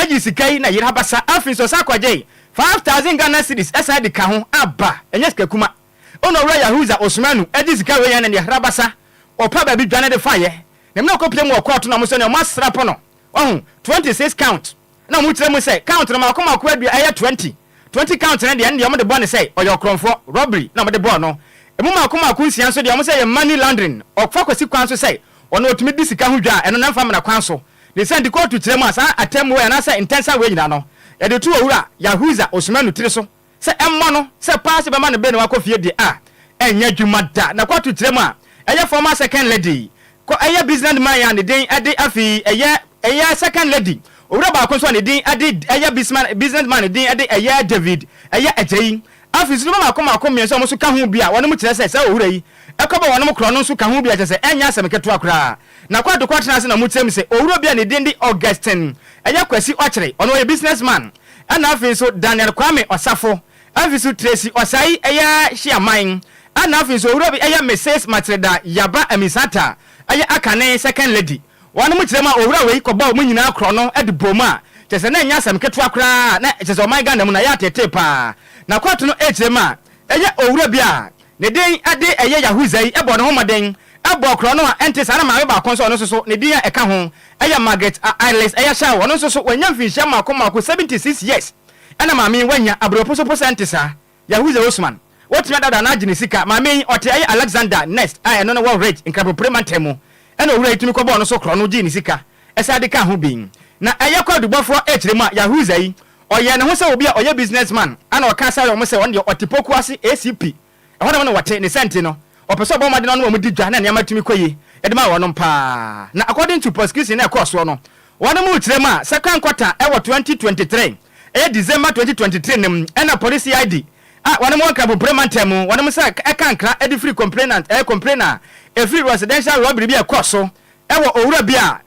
gye sika yi na yere abasa. Afei nso ɔsan kɔgyee 5,000 Ghana cedis san de ka ho aba, ɛnyɛ sika kuma. Ɛna owura Yahuza Osumanu gye sika wei ɛna ne yere abasa ɔpa baabi dwane de faeɛ. Na mmerɛ ɔkɔpie mu wɔ kɔɔto na wɔn sɛ nea wɔasra po no, wahu, 26 count, na wɔn kyerɛ mu sɛ count no mako mako adua ɛyɛ 20, 20 count no deɛ ɛno deɛ wɔn de bɔ no sɛ ɔyɛ ɔkorɔmfoɔ, robbery, na wɔn de bɔɔ no. Emu mako mako nsia nso deɛ wɔn sɛ ɛyɛ money laundering, ɔfa kwasi kwan so sɛ ɔno ɔtumi di sika ho dwa a ɛno na ɛmfa mmara kwan so. Ne saa nti kɔɔto kyerɛ mu a saa atemmuo anaasɛ ntɛnsa wei nyinaa no yɛde to owura Yahuza Osumanu tiri so. Sɛ ɛmmɔ no sɛ paa sɛ bɛma no bere na wakɔ fie de a, ɛnyɛ adwuma da. Na kɔɔto kyerɛ mu a, ɛyɛ former second lady kɔ ɛyɛ business man a ne din de afei ɛyɛ ɛyɛ second lady owura baako nso a ne din de ɛyɛ business man ne din de ɛyɛ David ɛyɛ Agyei. Afei nso nnipa mmaako mmaako mmiɛnsa a wɔn nso ka ho bi a wɔnom kyerɛ sɛ saa owura yi ɛkɔbɔ wɔnom korɔn no nso ka ho bi a kyerɛ sɛ ɛnyɛ asɛm ketewa koraa. Na kɔɔto kɔ tena ase na wɔkyerɛ mu sɛ owura bi a ne din de Augustine ɛyɛ Kwasi Ɔkyere ɔno ɔyɛ business man Ɛna afei nso Daniel Kwame Ɔsafo, afei nso Tracy Osai ɛyɛ Hyiaman, ɛna afei nso owura bi ɛyɛ Mrs Matilda Yaba Amisata ɛyɛ Akane second lady. Wɔnom kyerɛ mu a owura wei kɔbɔɔ wɔn nyinaa korɔno de bɔɔ mu a kyerɛ sɛ na ɛnyɛ asɛm ketewa koraa na kyerɛ sɛ ɔman Ghana mu no ɛyɛ ateetee paa. Na kɔɔto no ɛkyerɛ mu a ɛyɛ owura bi a ne din de ɛyɛ Yahuza yi bɔɔ ne ho mmɔden bɔɔ korɔno a ɛnte saa na maame baako nso a ɔno nso so ne din a ɛka ho yɛ Margaret Alice ɛyɛ Shaw ɔno nso so wanya mfinhyia mmaako mmaako 76 years ɛna maame yi wanya abrɛposoposo a ɛnte saa. Yahuza Osman watumi adaadaa no agye ne sika. Maame yi ɔte ɛyɛ Alexander Nest a ɛno no wɔ Ridge Nkrapopre mantam mu ɛna owura yi tumi kɔbɔɔ no so korɔno gyee ne sika ɛsan de kaa ho bi. Na ɛyɛ kwaadubɔfoɔ ɛkyerɛ mu a Yahuza yi Ɔyɛɛ ne ho sɛ obi a ɔyɛ business man ɛna ɔka kyerɛɛ wɔn sɛ ɔno deɛ ɔte Poku ase ACP ɛhɔ nom na wɔte, ne saa nti no ɔpɛ sɛ ɔbɔ mmɔden na ɔne wɔn di dwa na nneɛma tumi kɔ yie de ma wɔnom paa. Na according to prosecution a ɛkɔɔ soɔ no wɔnom rekyerɛ mu a second quarter ɛwɔ 2023 ɛyɛ December 2023 no mu ɛna Police CID a wɔnom wɔ Nkrampopre mantam mu wɔnom nsa ɛka nkra de firi complainant ɛyɛ complainer a ɛfiri residential robbery bi a ɛkɔɔ so ɛwɔ owura bi a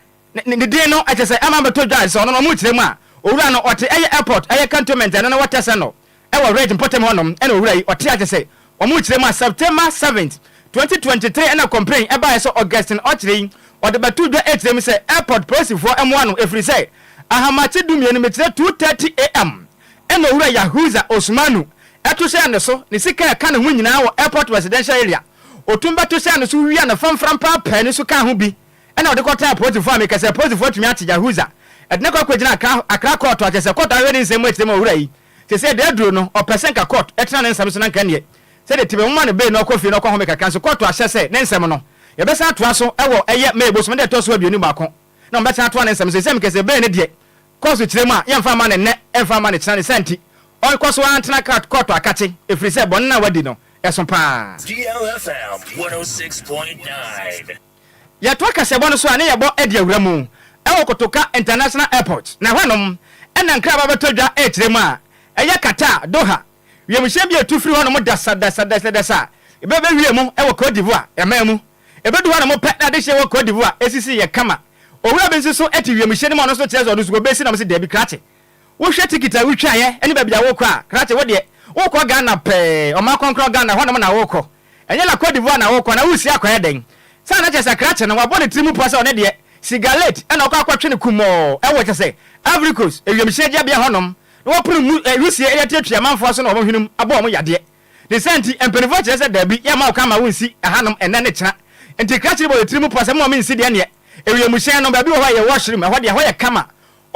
Ne ne din no ɛkyɛ sɛ ɛma bɛtɔ dwa sɛ ɔno no ɔmo kyerɛ mu a owura no ɔte ɛyɛ airport ɛyɛ cantonment ɛno no wɔ tɛsɛ no ɛwɔ ridge mpɔtam hɔ nom ɛna owura yi ɔte akyɛ sɛ ɔmo kyerɛ mu a September 7th 2023 ɛna complain ɛbaeɛ sɛ Augustine ɔkyerɛ yi ɔde bɛto dwa ɛkyerɛ mu sɛ airport polisifoɔ ɛmoa no ɛfiri sɛ ahamakye dumienu mekyerɛ 2:30 am ɛna owura Yahuza Osmanu ɛto hyɛɛ ne so ne sika ɛka ne ho nyinaa wɔ airport residential area otum bɛto hyɛɛ ne so wia ne famfram paa pɛɛ ne so kaa ho bi Ɛnna ɔde kɔtenaa apolisifo a meka sɛ apolisifo atumi ate Yahuza. Ɛde no akɔ akɔgyina Accra Accra kɔɔto a kyerɛ sɛ kɔɔto ahwɛ ne nsɛm mu akyerɛ mu owura yi seesei deɛ aduro no ɔpɛ sɛ nka kɔɔto tena ne nsɛm so na nka ɛnneɛ sɛdeɛ ɛte bɛmoma no bail na ɔkɔ fie na ɔkɔ home kakra nso kɔɔto ahyɛ sɛ ne nsɛm no yɛbɛsan atoa so wɔ ɛyɛ May bosome da ɛtɔ so 21 na wɔbɛsan atoa ne nsɛm so seesei mekɛ sɛ bail no deɛ kɔɔto kyerɛ mu a yɛmfa mma no nnɛ ɛmfa mma no kyena ne saa nti ɔnkɔ so ara ntena kɔɔto akakye ɛfiri sɛ bɔne no a wadi no ɛso paa. DLFM 106.9. Yɛtoa kaseɛbɔ no so a ne yɛbɔ de awura mu wɔ Kotoka International Airport na ɛhɔnom na nkraba bɛtɔ dwa rekyerɛ mu a ɛyɛ Qatar, Doha, wiemhyɛn bi a ɛtu firi hɔnom dasadasadasa bɛbɛ wie mu wɔ Cote d'Ivoire man mu. Ɛbɛdu hɔnom pɛ na adehyeɛ wɔ Cote d'Ivoire ɛsisi yɛ kama. Owura bi nso so te wiemhyɛn no mu a ɔno nso kyerɛ sɛ ɔno nso ɔbɛsi na wɔse daabi krakye Wohwɛ tikiti a wotwaeɛ ne baabi a worekɔ a, krakye wo deɛ, worekɔ Ghana pɛɛ, ɔman kronkron Ghana, ɛhɔnom na worekɔ. Ɛnyɛ La Cote d'Ivoire na worekɔ, na woresi akɔyɛ dɛn? Saa na kyerɛ sɛ krakye no, wabɔ ne tiri mu pɔ sɛ ɔno deɛ, sigalet na ɔkɔ akɔtwe no kumɔɔ wɔ kyerɛ sɛ Ivory Coast ewiemhyɛn gyabea hɔnom, na wapono mu wisie de atuatua amanfoɔ aso na wɔn hwenem abɔ wɔn yadeɛ. Ne saa nti, mpanimfoɔ kyerɛ sɛ daabi, yɛmma wo kwan ma wonsi ɛhanom ɛnnɛ ne kyena. Nti krakye no bɔ ne tiri mu pɔ sɛ momma mensi deɛ neɛ ewiemhyɛn no, baabi wɔ hɔ a ɛyɛ washroom, ɛhɔ deɛ ɛhɔ yɛ kama,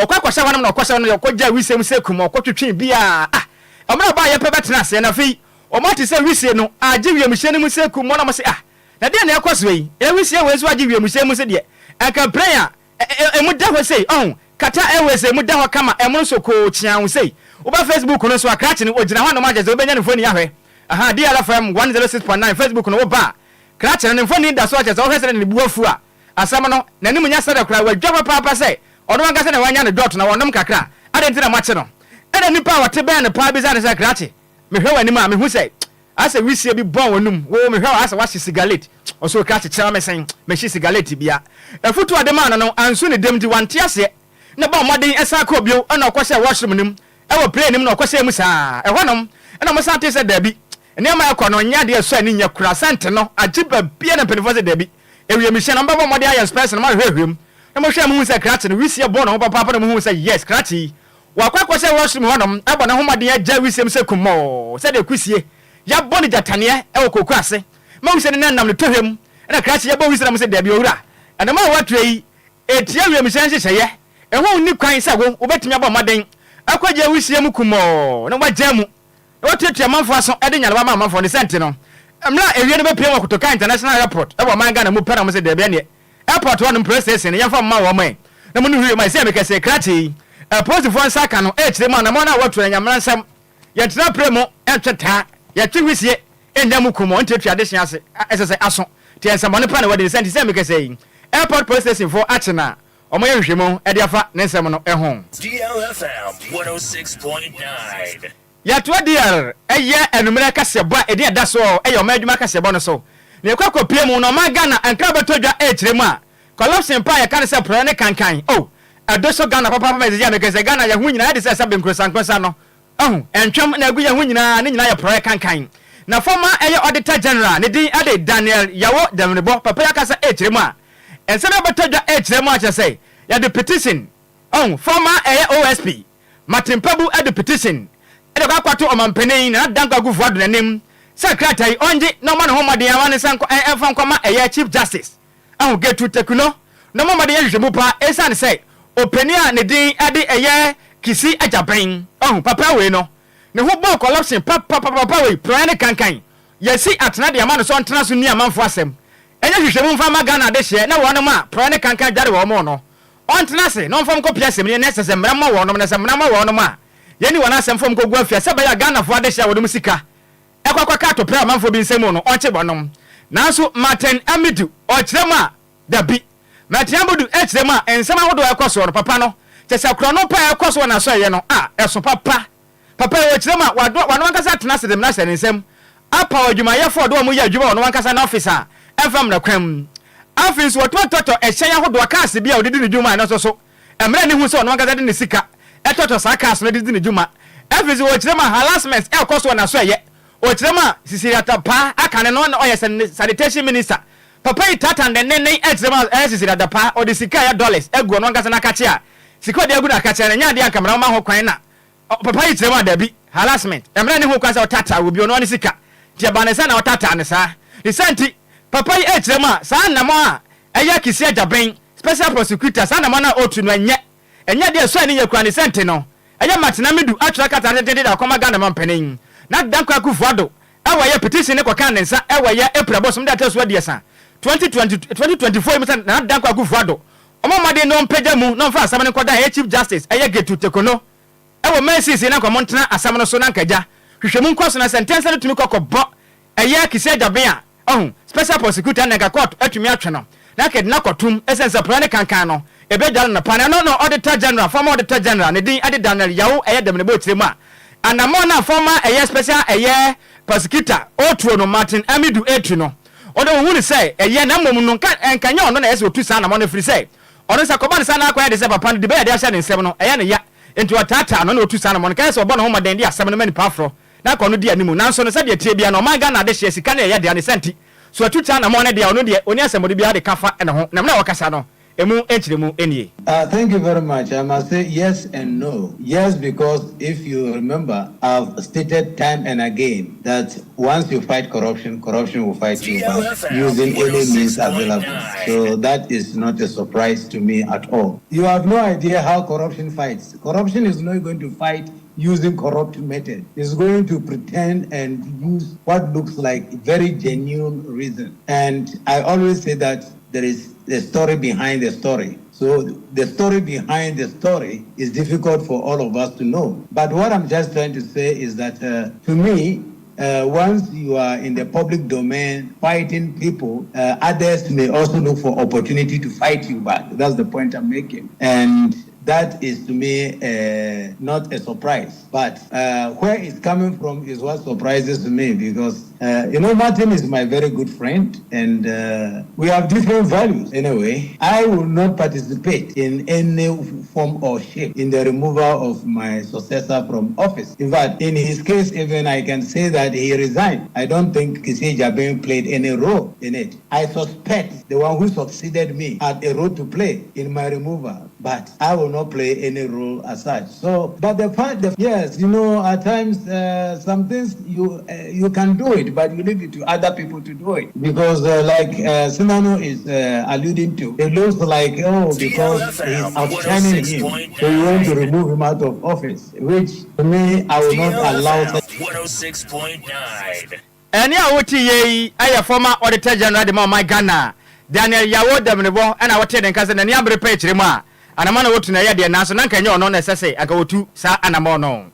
Ɔkɔ akɔhyɛ hɔnom na ɔkɔhyɛ hɔnom deɛ ɔkɔgyaa wisie mu sɛ kum, ɔkɔtwetwee bi a, ah, mmerɛ a ɔbaa yɛpɛ bɛtena aseɛ na afei wɔn ate sɛ wisie no agye wiemhyɛn no mu sɛ kum wɔn na wɔn se ah, na deɛn na ɛkɔ soɔ yi, na wisie wei nso agye wiemhyɛn mu se deɛ, anka plane a ɛ-ɛ-ɛ-ɛmu da hɔ sei, ɔho, Qatar Airways a ɛmu da hɔ kama, ɛmono sokoo, kyeaw sei. Woba Facebook no nso a, krakye no, ɔgyina hɔnom a kyerɛ sɛ wobɛnya ne mfoni ahwɛ. Aha, DLFM 106.9 Facebook no woba a, krakye no, ne mfoni da so a kyerɛ sɛ wohwɛ sɛdeɛ ne bo afu a, Asɛm no, n'anim nyɛ sɛdɛ koraa, wadwa papaapa sɛ ɔno ankasa na wanya ne dɔɔto na wɔnom kakra a, adɛn nti na moakye no? Ɛnna nnipa a wɔte bɛn no paa bisaa no sɛ, Krakye, mehwɛ w'anim a, mihu sɛ asɛ wisie bi bɔn w'anom, wo, mehwɛ wo a, asɛ woahye sigalet. Ɔsoo krakye kyerɛ me sɛn? Mehye sigalet bia. Afotu a ɔde maa no no anso ne dam nti, wante aseɛ, na ɔbɔɔ mmɔden san kɔɔ bio na ɔkɔhyɛɛ washroom no mu wɔ plane no mu na ɔkɔhyɛɛ mu saa ara. Ɛhɔnom na wɔsan tee sɛ dabi, nneɛma a ɛrekɔ no nyɛ adeɛ a ɛsɔ ani nyɛ koraa, sɛnte no agye baabiara na mpanimfoɔ sɛ dabi, Ewiemhyɛn no, wɔbɛbɔ mmɔden ayɛ inspection na wɔahwehwɛ mu. Na wɔhwɛɛ mu huu sɛ krakye no, wisie bɔɔ ne ho papaapa na wɔhuu sɛ yes, krakye yi, wakɔ akɔhyɛ washroom hɔnom abɔ ne ho mmɔden agya wisie mu sɛ kummɔɔ, sɛdeɛ kusie yɛabɔ no gyataneɛ wɔ kooko ase ma wisie no nenam ne tohwɛ mu. Ɛna krakye yɛbɔ wisie na wɔse dabi owura, ɛnam a woatua yi, ɛtia wiemhyɛn nhyehyɛeɛ. Ɛho nni kwan sɛ wo, wobɛtumi abɔ mmɔden akɔgya wisie mu kummɔɔ na woagyaa mu. Na wɔatuatua amanfoɔ aso de nyarewa ama amanfoɔ. Ne saa nti no, mmerɛ a ewie no bɛpue wɔ Kotoka International Airport wɔ ɔman Ghana mu pɛ na wɔse daabi ɛneɛ airport hɔ nom police station no yɛmfa mma wɔn ɛ na mo ne hwie ma ɛsei a mekɛsɛ krakye yi apolisifoɔ nsa aka no ɛkyerɛ mu anamɔn a wɔatu no nyamera nsɛm yɛntena pere mu ɛntwe taa yɛtwe hwisie nnya mu kum wɔn ntuatua adehye ase ɛsɛ sɛ aso te nsɛmmɔne pa na wɔadi ne saa nti sɛ mekɛsɛ yi airport police station foɔ akye no a Wɔyɛ nhwehwɛmu de afa ne nsɛm no ho. DLFM 106.9. Yɛtoa DR yɛ anummerɛ kaseɛbɔ a ɛdin a ɛda soɔ yɛ ɔman adwuma kaseɛbɔ no so. Na yɛkɔ akɔpue mu na ɔman Ghana nkra bɛtɔ dwa ɛrekyerɛ mu a, corruption pa a yɛka no sɛ porɔeɛ ne kankan, oh, ɛdo so Ghana papaapa ma ɛsisi a meka sɛ Ghana yɛn ho nyinaa ayɛ te sɛ sɛbe nkrosankrosa no. Ahu, ɛntwam na agu yɛn ho nyinaa, ne nyinaa yɛ porɔeɛ kankan. Na former ɛyɛ Auditor General, ne din de Daniel Yawo Davinibɔ, papa yi akasa ɛrekyerɛ mu a, nsɛm yi abɛtɔ dwa ɛrekyerɛ mu akyerɛ sɛ yɛde petition, ahu, former ɛyɛ OSP, Martin Kpebu de petition de kɔ akɔto Ɔmanpanin Nana Dankwa Akufo Addo n'anim sɛ krataa yi ɔngye na ɔmmɔ ne ho mmɔden ama ne nsa nkɔ ɛmfa nkɔma ɛyɛ Chief Justice, ahu, Gertrude Torkornoo, na ɔmmɔ mmɔden yɛ nhwehwɛmu pa esiane sɛ ɔpanin a ne din de ɛyɛ Kissi Agyabeng, ahu, papa wei no, ne ho bɔɔ corruption papapapapa wei, porɔeɛ ne kankan, yɛasi atena de ama no sɛ ɔntena so nni amanfoɔ asɛm, ɛnyɛ nhwehwɛmu mfa mma Ghana adehyeɛ na wɔnom a porɔeɛ ne kankan dware wɔn no, ɔntena ase na ɔmfa wɔn nkɔpia asɛmnie na ɛsɛ sɛ mmara mmɔ wɔnom na sɛ mmara mmɔ wɔnom a, yɛnni wɔn asɛm mfa wɔn nkɔgu afia sɛ ɛbɛyɛ a Ghanafoɔ adehyeɛ a wɔnom sika kɔ akɔka atopere amanfoɔ bi nsam no, ɔnkye wɔnom. Nanso Martin Amidu, ɔkyerɛ mu a, dabi. Martin Amidu kyerɛ mu a, nsɛm ahodoɔ a ɛkɔ soɔ no, papa no, kyerɛ sɛ korɔno pa a ɛkɔ so wɔ n'asɔeɛ no, a, ɛso papa. Papa yi, ɔkyerɛ mu a, wado, wano ankasa atena ase de mmara ahyɛ ne nsam, apaw adwumayɛfoɔ a ɔde wɔn yɛ adwuma wɔ ɔno ankasa n'ɔfis a ɛmfa mmara kwan mu. Afei nso, watumi atɔtɔ ɛhyɛn ahodoɔ, cars bi a ɔde di ne dwuma a ɛno nso so, mmara nni ho sɛ ɔno ankasa de ne sika tɔtɔ saa cars no de di ne dwuma. Afei nso, ɔkyerɛ mu a, harassment rekɔ so wɔ n'asɔeɛ. Ɔkyerɛ mu a, Cecilia Dapaah aka ne no na ɔyɛ sanitation minister. Papa yi taataa no denneennen kyerɛ mu a, ɛyɛ Cecilia Dapaah, ɔde sika a ɛyɛ dollars agu ɔno ankasa n'akakye a, sika a ɔde agu n'akakye no, ɛnyɛ adeɛ a anka mmara ma ho kwan na Papa yi kyerɛ mu a, dabi, harassment, mmara nni ho kwan sɛ ɔtaataa obi, ɔno ara ne sika nti ɛbaa ne sɛ na ɔtaataa no saa. Ne saa nti, papa yi rekyerɛ mu a, saa anammɔn a ɛyɛ Kissi Agyabeng, special prosecutor, saa anammɔn no a ɔretu no, ɛnyɛ. Ɛnyɛ adeɛ a ɛsɔ ani yie koraa ne sɛ nti no, ɛyɛ Martin Amidu atwerɛ krataa tententen de akɔma Ghana mampanin Nana Dankwa Akufo-Addo wɔ ɛyɛ petition no kɔkaa ne nsa wɔ ɛyɛ April bosom da a ɛtɔ so 30, 2020, 2024 yi mu sɛ Nana Dankwa Akufo-Addo ɔmmɔ mmɔden na ɔmpagya mu na ɔmfa asɛm no nkɔdan ɛyɛ Chief Justice ɛyɛ Gertrude Torkornoo wɔ May seesei na anka wɔntena asɛm no so na anka agya hwehwɛmu nkɔ so na sɛ ntɛnsa no tumi kɔ kɔbɔ ɛyɛ Kissi Agyabeng a ɔho special prosecutor na anka court atumi atwe no na anka ɛde no akɔtom ɛsiane sɛ porɔeɛ ne kankan no ɛbɛdware no pa na ɛno na Auditor General former Auditor General ne din ɛde Daniel Yao ɛyɛ dɛm ne bɔ kyerɛ mu a anammɔn no a former ɛyɛ special ɛyɛ prosecutor ɔtuo no Martin Amidu ɛtu no ɔde ɔhu no sɛ ɛyɛ na mmom no nka ɛnka nyɛ ɔno na ɛyɛ sɛ ɔtu saa anammɔn no ɛfiri sɛ ɔno sɛ kɔba no saa na akɔyɛ de sɛ papa no de bɛyɛ de ahyɛ ne nsam no ɛyɛ ne ya. Enti ɔtaataa no na ɔtu saa anamɔn no, kae sɛ ɔbɔ ne ho mmɔden de asɛm no ma nnipa aforɔ na anka ɔno di anim. Nanso no, sɛdeɛ ɛteɛ biara no, ɔman Ghana adehyeɛ sika no yɛ dea, ne saa nti, so atu saa anamɔn no deɛ, ɔno deɛ ɔnni asɛmmɔde biara de ka fa ne ho. Na mmerɛ a ɔkasa no, ɛmu nkyerɛmu nie. Thank you very much. I must say yes and no. Yes, because if you remember, I've stated time and again that once you fight corruption, corruption will fight you back using any means available. So that is not a surprise to me at all. You have no idea how corruption fights. Corruption is not going to fight using corrupt method. It's going to pretend and use what looks like very genuine reason. And I always say that there is a story behind the story. So the story behind the story is difficult for all of us to know. But what I'm just trying to say is that to me, once you are in the public domain fighting people, others may also look for opportunity to fight you back. That's the point I'm making. And that is to me not a surprise. But where it's coming from is what surprises me because, Martin is my very good friend and we have different values. Anyway, I will not participate in any form or shape in the removal of my successor from office. In fact, in his case, even I can say that he resigned. I don't think Kissi Agyebeng played any role in it. I suspect the one who succeeded me had a role to play in my removal, but I will not play any role as such. So, but the fact that, yes, at times some things you can do it, but you leave it to other people to do it. Because like Sinanu is alluding to, it looks like, oh, because he's outshining him, so you want to remove him out of office, which to me, I will not allow. 106.9. Ɛnne a wote yei yɛ former Auditor General de ma ɔman Ghana, Daniel Yawo Daminebɔ na wotee ne nka sɛ n'ani abere pɛ kyerɛ mu a anamɔn a wotu no ɛyɛ deɛ nanso na anka ɛnyɛ ɔno na ɛsɛ sɛ anka wɔtu saa anamɔn no.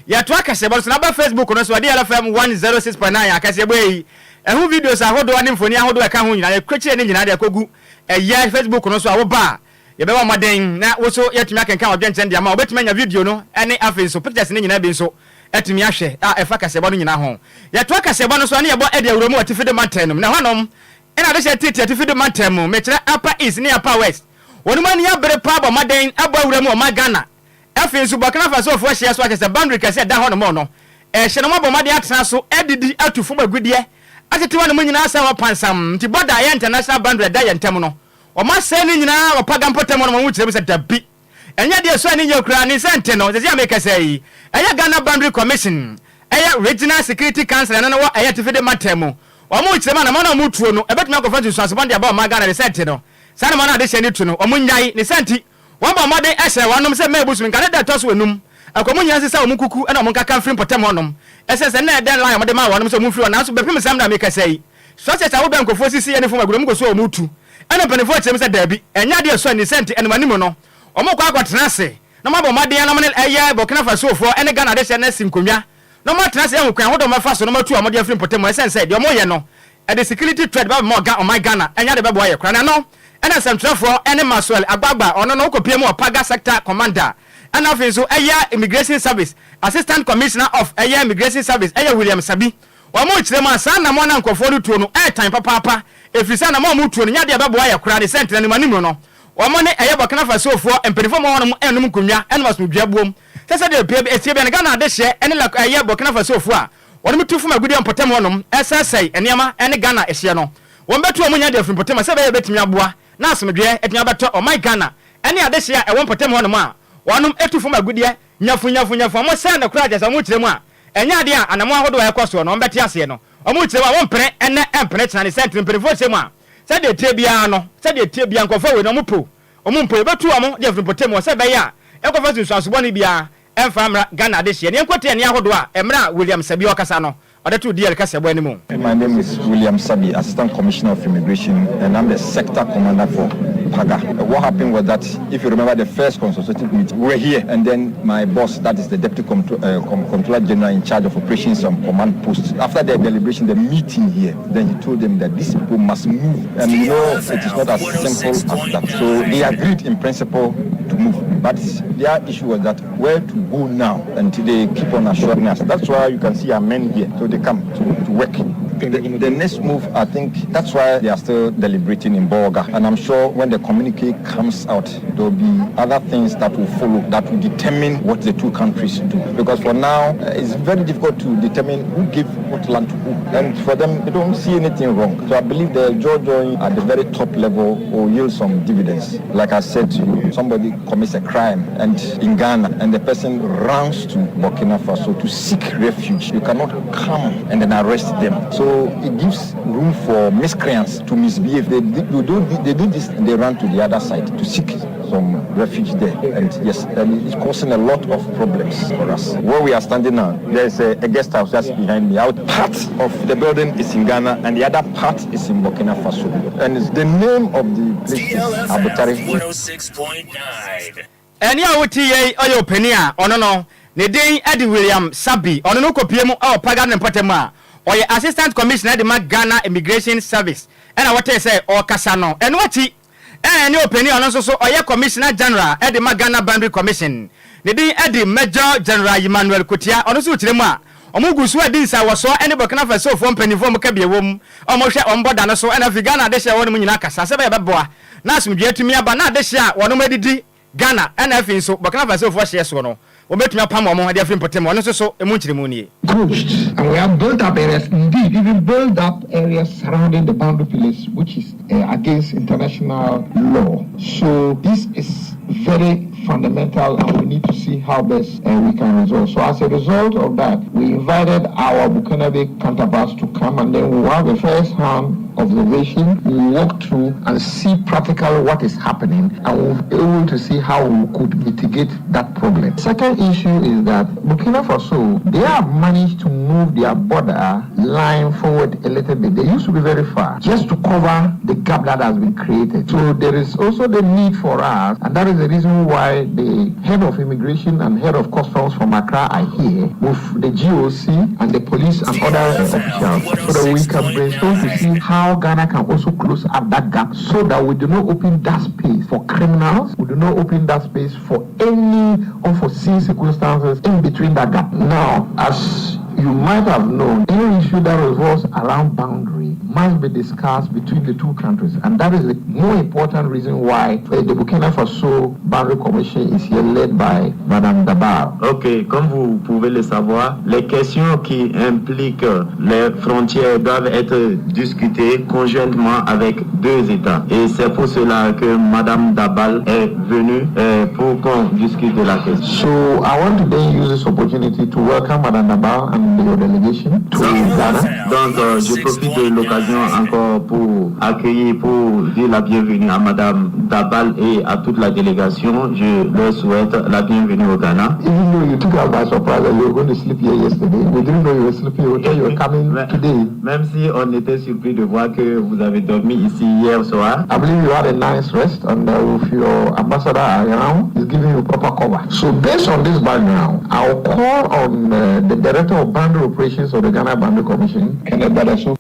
Yɛtoa kaseɛbɔ no so na aba Facebook no so a DLFM 106.9 akaseɛbɔ yi ɛho videos ahodoɔ ne mfoni ahodoɔ a ɛka ho nyinaa yɛkwakyire ne nyinaa de akɔgu ɛyɛ Facebook no so a woba a yɛbɛbɔ mmɔden na wo so yɛatumi akenkan w'adwenkyerɛ de ama wo. Wobɛtumi anya video no ne afei nso pictures no nyinaa bi nso atumi ahwɛ a ɛfa kaseɛbɔ no nyinaa ho. Yɛtoa kaseɛbɔ no so a ne yɛbɔ de awura mu wɔ Atifi do Mantam no mu, na ɛhɔnom na adehyɛ tete Atifi do Mantam mu, mekyerɛ Upper East ne Upper West. Wɔnom ani abere paa bɔ mmɔden abɔ awura mu wɔ ɔman Ghana. Afei nso Burkina Fasofoɔ hyeɛ so a kyerɛ sɛ boundary kɛseɛ a ɛda hɔnom no, ɛhyɛ no wɔabɔ mmɔden atena so adidi atu fam agudeɛ atete hɔnom nyinaa asɛe hɔ pansam. Nti border a ɛyɛ international boundary a ɛda yɛn ntam no, Wɔasɛe ne nyinaa wɔ Paga mpɔtam hɔ nom, wɔkyerɛ mu sɛ dabi, ɛnyɛ adeɛ a ɛsɔ ani yie koraa, ne nsa nte no, seesei a merekasa yi, ɛyɛ Ghana Boundary Commission, ɛyɛ Regional Security Council, ɛno no wɔ ɛyɛ Atifide mantam mu, wɔrekyerɛ mu anamɔn a wɔretuo no, ɛbɛtumi akɔfa nsunsuanso bɔne de aba ɔman Ghana, ne nsa nte no, saa anamɔn a adehyɛ no tu no, wɔnnyae, ne saa nti, wɔbɔ mmɔden hyɛ wɔnom sɛ May bosome nka ne da ɛtɔ so enum, ɛkɔ mu nyinaa nsesa wɔn nkuku ne wɔn nkaka mfiri mpɔtam hɔnom, ɛsiane sɛ nna ɛdɛn line a wɔde maa wɔnom sɛ wɔmfiri hɔ, nanso bɛpem saa mmerɛ a merekasa yi, Structures a wobɛn nkurɔfoɔ sisi yɛ ne fam agudeɛ, wɔn kɔ so a wɔn tu. Ɛna mpaninfoɔ kyerɛ mu sɛ daabi, ɛnyɛ adeɛ a ɛsɔ ani sɛ nti anim anim no, wɔn kɔ akɔtena ase na wɔn abɔ mmɔden na wɔn ne ɛyɛ Burkina Fasofoɔ ɛne Ghana adehyeɛ no asi nkonnwa na wɔn atena ase ahu kwan ahodoɔ a wɔn bɛfa so na wɔn atu wɔn de afiri mpɔtam hɔ ɛsiane sɛ deɛ wɔn yɛ no ɛde security threat ba bɛma ɔga ɔman Ghana ɛnyɛ ade bɛboa yɛ koraa na ɛno ɛna nsɛmtwerɛfoɔ ɛne Maxwell Agbagba ɔno no wokɔpie mu wɔ Paga sector commander ɛna afei nso ɛyɛ Immigration Service Assistant Commissioner of ɛyɛ Immigration Service ɛyɛ William Sabi Wɔrekyerɛ mu a, saa anammɔn a nkurɔfoɔ no tuo no ɛretan papaapa, ɛfiri sɛ anammɔn a wɔtuo no nyɛ adeɛ a ɛbɛboa yɛ koraa ne sɛ ntenanimuanimu no, wɔn ne ɛyɛ Burkina Fasofoɔ mpanimfoɔ a wɔwɔ hɔnom renom nkonnwa nom asomdwoeɛ boom sɛ sɛdeɛ pie bi ɛteɛ biara no Ghana adehyeɛ ne la ɛyɛ Burkina Fasofoɔ a wɔnom tu fam agudeɛ mpɔtam hɔnom sɛesɛe nneɛma ne Ghana hyeɛ no wɔn bɛtu wɔn nya de afiri mpɔtam a sɛ ɛbɛyɛ ɛbɛtumi aboa na asomdwoeɛ atumi abɛtɔ ɔman Ghana ne adehyeɛ a ɛwɔ mpɔtam hɔnom a wɔnom tu fam agudeɛ nyafunyafunyafu a wɔsɛe no koraa kyerɛ sɛ wɔkyerɛ mu a Ɛnyɛ adeɛ a anammɔn ahodoɔ a ɛrekɔ soɔ no wɔbɛte aseɛ no. Wɔrekyerɛ mu a, wɔmpene ɛnnɛ ɛmpene kyena ne sɛntene. Mpanimfoɔ kyerɛ mu a, sɛdeɛ ɛteɛ biara no, sɛdeɛ ɛteɛ biara nkurɔfoɔ wei no wɔpo, wɔmpo. Yɛbɛtu wɔn de afiri mpɔtam hɔ sɛ ɛbɛyɛ a ɛnkɔfa nsunsuanso bɔne biara ɛmfa mmra Ghana adehyeɛ. Ne yɛnkɔtie ɛnne ahodoɔ a mmerɛ a William Sabi ɔkasa no ɔde too DL kaseɛbɔ anim. My name is William Sabi, Assistant Commissioner of Immigration, and I'm the Sector Commander for Paga. What happened was that, if you remember the first consultative meeting, we were here, and then my boss, that is the Deputy Comptroller General in charge of operations and command posts, after the deliberation, the meeting here, then he told them that these people must move. And it is not as simple as that. So they agreed in principle to move. But their issue was that where to go now, and they keep on assuring us. That's why you can see our men here. So they come to work. The next move, I think that's why they are still deliberating in Bolga. And I'm sure when the communique comes out, there will be other things that will follow that will determine what the two countries do. Because for now, it's very difficult to determine who gave what land to who. And for them, they don't see anything wrong. So I believe the jaw-joint at the very top level will yield some dividends. Like I said to you, somebody commits a crime and in Ghana, and the person runs to Burkina Faso to seek refuge. You cannot come and then arrest them. So it gives room for miscreants to misbehave. They do this and they run to the other side to seek some refuge there. And yes, and it's causing a lot of problems for us. Where we are standing now, there's a guest house just behind me. Out part of the building is in Ghana and the other part is in Burkina Faso. And it's the name of the place is Abutare. 106.9. Ɛne a wote yei ɔyɛ ɔpanin a ɔno no ne din de William Sabi. Ɔno no kɔpie mu ɛwɔ Paga ne mpɔtam a ɔyɛ Assistant Commissioner de ma Ghana Immigration Service, ɛna wɔtee sɛ ɔrekasa no. Ɛno akyi ɛne ɔpanin a ɔno nso so ɔyɛ Commissioner General de ma Ghana Boundary Commission, ne din de Major General Emmanuel Kotia. Ɔno nso kyerɛ mu a ɔmo gu so adi nsawɔsoɔ ne Burkina Fasofoɔ mpanimfoɔ a wɔka bi wɔ mu, ɔmo hwɛ ɔmo bɔda no so, ɛna afei Ghana adehyɛ wɔ no mu nyinaa kasa sɛ bɛyɛ bɛboa na asomdwoeɛ atumi aba na adehyɛ a wɔnom adidi Ghana ɛna afei nso Burkina Fasofoɔ hyeɛ soɔ no, wɔbɛtumi apam wɔn de afiri mpɔtam. Ɔno nso so emu nkyerɛmu nie. Encroached, and we have built up areas, indeed, even built up areas surrounding the boundary pillars, which is against international law. So this is very fundamental, and we need to see how best we can resolve. So as a result of that, we invited our Burkinabe counterparts to come, and then we will have a first-hand observation. We will walk through and see practically what is happening, and we'll be able to see how we could mitigate that problem. Second issue is that Burkina Faso, they have managed to move their border line forward a little bit. They used to be very far, just to cover the gap that has been created. So there is also the need for us, and that is the reason why the head of immigration and head of customs from Accra are here with the GOC and the police and other officials, so that we can brainstorm to see how Ghana can also close up that gap, so that we do not open that space for criminals, we do not open that space for any unforeseen circumstances in between that gap. Now, as you might have known, any issue that revolves around boundary must be discussed between the two countries, and that is the more important reason why the Burkina Faso Boundary Commission is here, led by Madame Dabal. Ok, comme vous pouvez le savoir, les questions qui impliquent les frontières doivent être discutées conjointement avec deux États. Et c'est pour cela que Madame Dabal est venue pour qu'on discute de la question. So I want to then use this opportunity to welcome Madame Dabal and your delegation to Ghana. Donc, je profite de l'occasion encore pour accueillir, pour dire la bienvenue à Madame Dabal et à toute la délégation. Je leur souhaite la bienvenue au Ghana. Even though you took us by surprise that you were going to sleep here yesterday, we didn't know you were sleeping here. We thought you were coming today. Même si on était surpris de voir que vous avez dormi ici hier soir. I believe you had a nice rest, and with your ambassador around, he's giving you proper cover. So based on this background, I'll call on the Director of Boundary Operations of the Ghana Boundary Commission, Kenneth Badaso.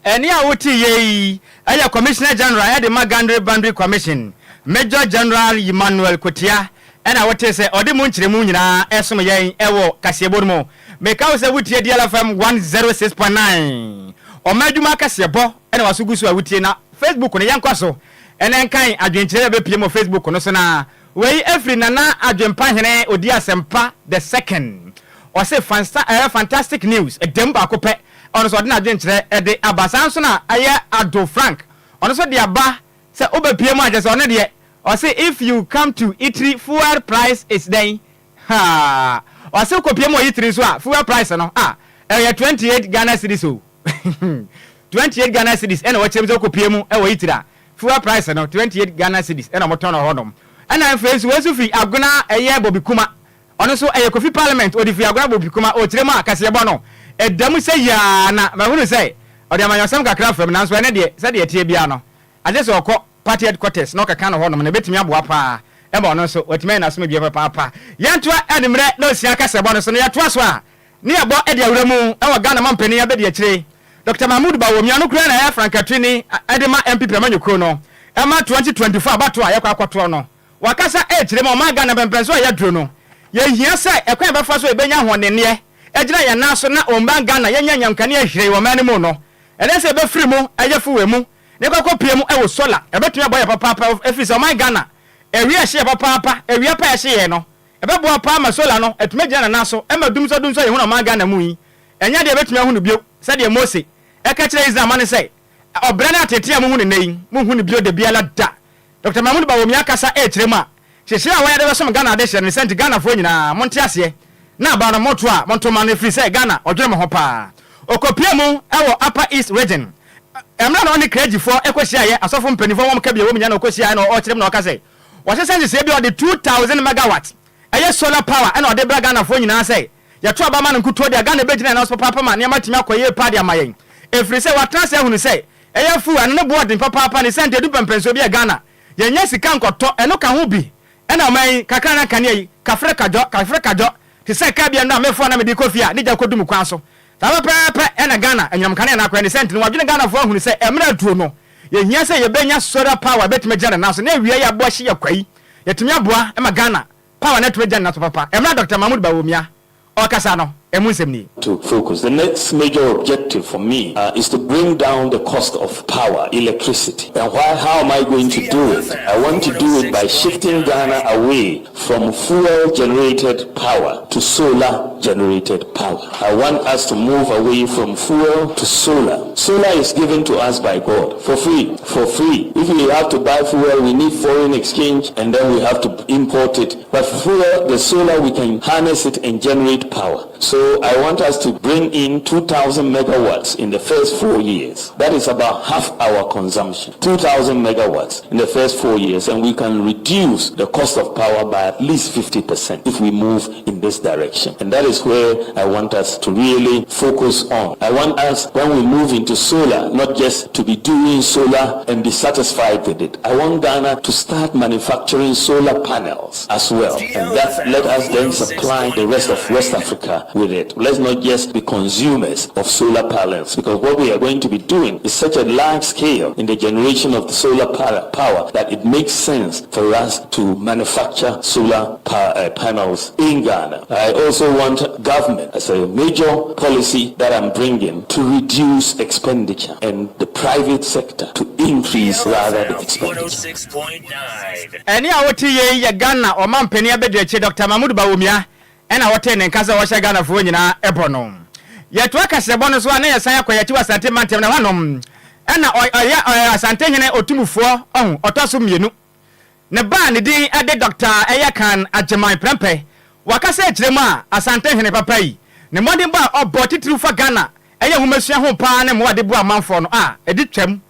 Ɛne a wote yɛ yi ɛyɛ Commissioner General ɛde ma Ghana Boundary Commission, Major General Emmanuel Kotia, ɛna wote sɛ ɔde mu nkyerɛmu nyinaa ɛsom yɛn ɛwɔ kaseɛbɔ no mu. Meka wo sɛ wotie DLFM 106.9, ɔma adwuma kaseɛbɔ, ɛna waso gu so a wotie na Facebook no. Yɛnkɔ so ɛnɛ nkan adwenkyerɛ bɛpie mu Facebook no so. Na wei afiri Nana Adwempahene Odi Asɛmpa the Second. Ɔse fantastic news. Ɛdɛm baako pɛ. Ɔno nso ɔde n'adwenkyerɛ ɛde aba. Saa nso na ɛyɛ Ado Frank, ɔno nso de aba sɛ wobɛpie mu akyɛ sɛ ɔno deɛ ɔse, "If you come to Italy, fuel price is den." Ha, ɔse wokɔpie mu wɔ Italy nso a, fuel price no a ɛyɛ 28 Ghana cedis o, 28 Ghana cedis. Ɛna wɔkyerɛ mu sɛ wokɔpie mu ɛwɔ Italy a, fuel price no 28 Ghana cedis ɛna wɔtɔn no hɔnom. Ɛna afei nso wei nso firi Agona ɛyɛ Bobi Kuma. Ɔno nso ɛyɛ Kofi Parliament ɔde firi Agona Bobi Kuma. Ɔkyerɛ mu a kaseɛbɔ no ɛda mu sɛ yiaa na mahunu sɛ ɔde amanyɔsɛm kakra fam nanso ɛnɛ deɛ sɛdeɛ ɛteɛ biara no agye sɛ ɔkɔ party headquarters na ɔkɛka no hɔnom no ɛbɛtumi aboa paa ma ɔno nso watumi ayɛ n'asomdwoeɛ papaapa. Yɛntoa anwummerɛ na ɔsia kaseɛbɔ no so na yɛtoa so a ne yɛbɔ de awura mu wɔ Ghana mampanin abadiakyire Dɔkta Mahmood Bawumia no koraa na ɛyɛ frankatuni de ma NPP amanyɔkuo no ma 2024 abatoɔ a yɛkɔ akɔtoɔ no. Wakasa rekyerɛ mu ɔman Ghana mpɛnpɛnsoɔ a yɛaduro no, yɛhia sɛ ɛkwan a yɛbɛfa so a yɛbɛnya ahoɔdenneɛ agyina yɛn nan so na ɔman Ghana yɛnya anyamkanea hwiree wɔ ɔman no mu no, ɛnɛ sɛ yɛbɛfiri mu ɛyɛ fuel mu na yɛkɔ akɔpue mu wɔ solar, ɛbɛtumi aboa yɛn papaapa ɛfiri sɛ ɔman Ghana awia ɛhye yɛn papaapa, awia pa a ɛhye yɛn no ɛbɛboa paa ma solar no atumi agyina ne nan so ma dumsɔdumsɔ a yɛhu no ɔman Ghana mu yi ɛnyɛ adeɛ a yɛbɛtumi ahu no bio sɛdeɛ Mose ɛka kyerɛɛ Israel mma no sɛ, Ɔbrɛ ne ateetee a mohu no nnɛ yi, monhu no bio dabiara da. Dɔkta Mahmood Bawumia kasa rekyerɛ mu a, nhyehyɛe a wɔayɛ de bɛsom Ghana adehyeɛ no ne sɛ nti Ghanafoɔ nyinaa monte aseɛ na aba no moto a monto ma no ɛfiri sɛ Ghana ɔdwene mo ho paa. Ɔkɔpue mu wɔ Upper East Region mmerɛ na ɔne clergyfoɔ kɔhyiaeɛ, asɔfo mpaninfoɔ wɔn ka bi a ɛwɔ mu nyinaa na ɔkɔhyiaeɛ na ɔrekyerɛ mu na ɔka sɛ wɔahyehyɛ nhyehyɛe bi a ɔde 2000 megawatt ɛyɛ solar power ɛna ɔde brɛ Ghanafoɔ nyinaa sɛ yɛto aba ma no nkutoo deɛ Ghana bɛgyina yɛn nan so papaapa ma nneɛma atumi akɔ yie paa de ama yɛn ɛfiri sɛ watena ase ahunu sɛ Ɛyɛ afuw a ɛno ne bo ɔden papaapa ne sɛ nti edu pɛmpɛnsoɔ bi a Ghana yɛnnya sika nkɔtɔ ɛno ka ho bi ɛna ɔman yi kakra na nkanea yi kafre kadwɔ kafre kadwɔ te sɛ kaa bi a nnora mefoa na mede kɔ fie a ne gya kɔdu me kwan so saa pɛpɛɛpɛ ɛna Ghana anyinam nkanea no akɔyɛ ne sɛ nti no wadwene Ghanafoɔ ahunu sɛ ɛmmerɛ aduro no yɛhia sɛ yɛbɛnya solar power ɛbɛtumi agyina ne nan so na awia yi aboa hye yɛ kwa yi yɛtumi aboa ma Ghana power no atumi agyina ne nan so papa ɛmmerɛ a Dr. Mahmood Bawumia ɔrekasa no ɛmu nsɛm nie. To focus. The next major objective for me uh, is to bring down the cost of power, electricity. And why, how am I going to do it? I want to do it by shifting Ghana away from fuel-generated power to solar-generated power. I want us to move away from fuel to solar. Solar is given to us by God for free, for free. If we have to buy fuel, we need foreign exchange and then we have to import it. But fuel, the solar, we can harness it and generate power. So I want us to bring in 2,000 megawatts in the first four years. That is about half our consumption. 2,000 megawatts in the first four years and we can reduce the cost of power by at least 50% if we move in this direction. And that is where I want us to really focus on. I want us, when we move into solar, not just to be doing solar and be satisfied with it. I want Ghana to start manufacturing solar panels as well. And that let us then supply the rest of West Africa with it. Let's not just be consumers of solar panels because what we are going to be doing is such a large scale in the generation of the solar power that it makes sense for us to manufacture solar power, uh, panels in Ghana. I also want government as a major policy that I'm bringing to reduce expenditure and the private sector to increase rather the expenditure. Ɛnne a wote yei yɛ Ghana ɔmanpanin abadiakyire Dɔkta Mahmood Bawumia ɛna wɔtee ne nka sɛ ɔhyɛ Ghanafoɔ nyinaa bɔ no. Yɛtoa kaseɛbɔ no so a na yɛsan akɔ yɛn akyi wɔ Asante mantam na hɔnom ɛna ɔyɛ Asantehene Otumfoɔ ɔho ɔtɔ so mmienu. Ne ba a ne din de Dɔkta Ɛyɛkan Agyeman Prɛmpɛ wakasa akyerɛ mu a Asantehene papa yi ne mmɔdenbɔ a ɔbɔ titiriw fa Ghana ɛyɛ nwomasua ho paa ne mmoa a ɔde boa amanfoɔ no a ɛdi twam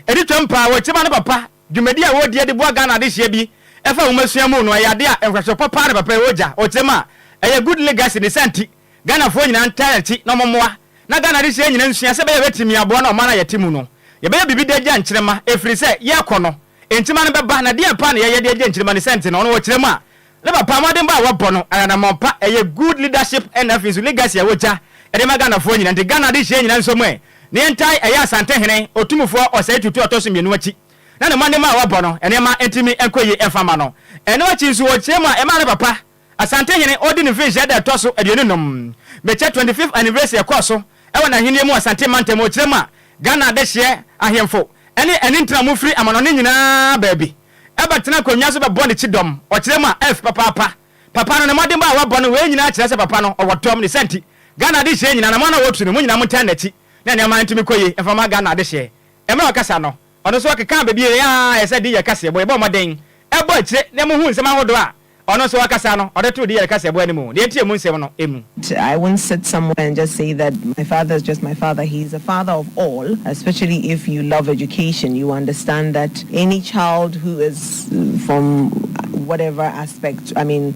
ɛdi twam paa wɔ kyerɛ mu a ne papa Dwumadi a wɔredi de boa Ghana adehyeɛ bi ɛfa nwomasua mu no ɛyɛ adeɛ a nhwɛso pa paa na papa yi ɔregya. Ɔkyerɛ mu a, ɛyɛ good legacy ne saa nti Ghanafoɔ nyinaa ntaa n'akyi na wɔmmoa na Ghana adehyeɛ nyinaa nsua sɛ ɛbɛyɛ a yɛbɛtumi aboa na ɔman a yɛte mu no yɛbɛyɛ biribi de agya nkyirimma ɛfiri sɛ yɛrekɔ no nkyirimma no bɛba na deɛn paa na yɛyɛ de agya nkyirimma ne saa nti no ɔno ɔkyerɛ mu a ne papa mmɔdenbɔ a wɔbɔ no ɛyɛ anammɔn pa ɛyɛ good leadership ɛna afei nso legacy a wɔgya de ma Ghanafoɔ nyinaa nti Ghana adehyeɛ nyinaa nsɔ mu ɛ na yɛntae ɛyɛ Asantehene Otumfoɔ Osei Tutu a ɔtɔ so mmienu akyi na ne mmɔdenbɔ a wɔbɔ no nneɛma ntumi nkɔ yie mfa mma no. Ɛno akyi nso wɔkyerɛ mu a ɛmaa ne papa Asantehene ɔdi ne mfirinhyia da a ɛtɔ so aduonu num mekyɛ 25th anniversary ɛkɔɔ so wɔ n'ahennie mu wɔ Asante mantam ɔkyerɛ mu a Ghana adehyeɛ ahemfo ne anintini a wɔfiri amanɔne nyinaa baabi bɛtena akonnwa so bɛbɔ ne kyidɔm ɔkyerɛ mu a ɛf papaapa papa no ne mmɔdenbɔ a wabɔ no wei nyinaa kyerɛ sɛ papa no ɔwɔ dɔm ne sɛ nti Ghana adehyeɛ nyinaa anammɔn a wɔtu no mo nyinaa montaa n'akyi na nneɛma ntumi kɔ yie mfa ma Ghana adehyeɛ mmerɛ a ɔkasa no Ɔno nso ɔkekaa baabi a ɛyɛ sɛ DL kaseɛbɔ yɛbɔɔ mmɔden bɔ akyire na muhuu nsɛm ahodoɔ a ɔno nso ɔkasa no ɔde too DL kaseɛbɔ anim. Deɛ yɛntie emu nsɛm no mu. I won't sit somewhere and just say that my father is just my father. He is a father of all, especially if you love education. You understand that any child who is from whatever aspect, I mean,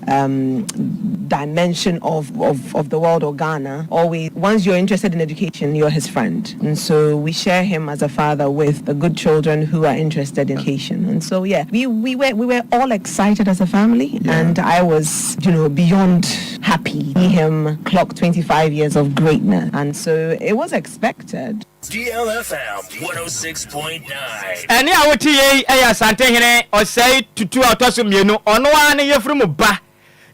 dimension of, of, of the world or Ghana, always, once you're interested in education, you're his friend. And so we share him as a father with the good children who are interested in education. And so, yeah, we, we, were, we were all excited as a family. And I was, you know, beyond happy. See him clock 25 years of greatness. And so it was expected. DLFM 106.9. Ɛnne a wote yei yɛ Asantehene Ɔsɛe Tutu a ɔtɔ so mmienu, ɔno ara ne yafunu mu ba.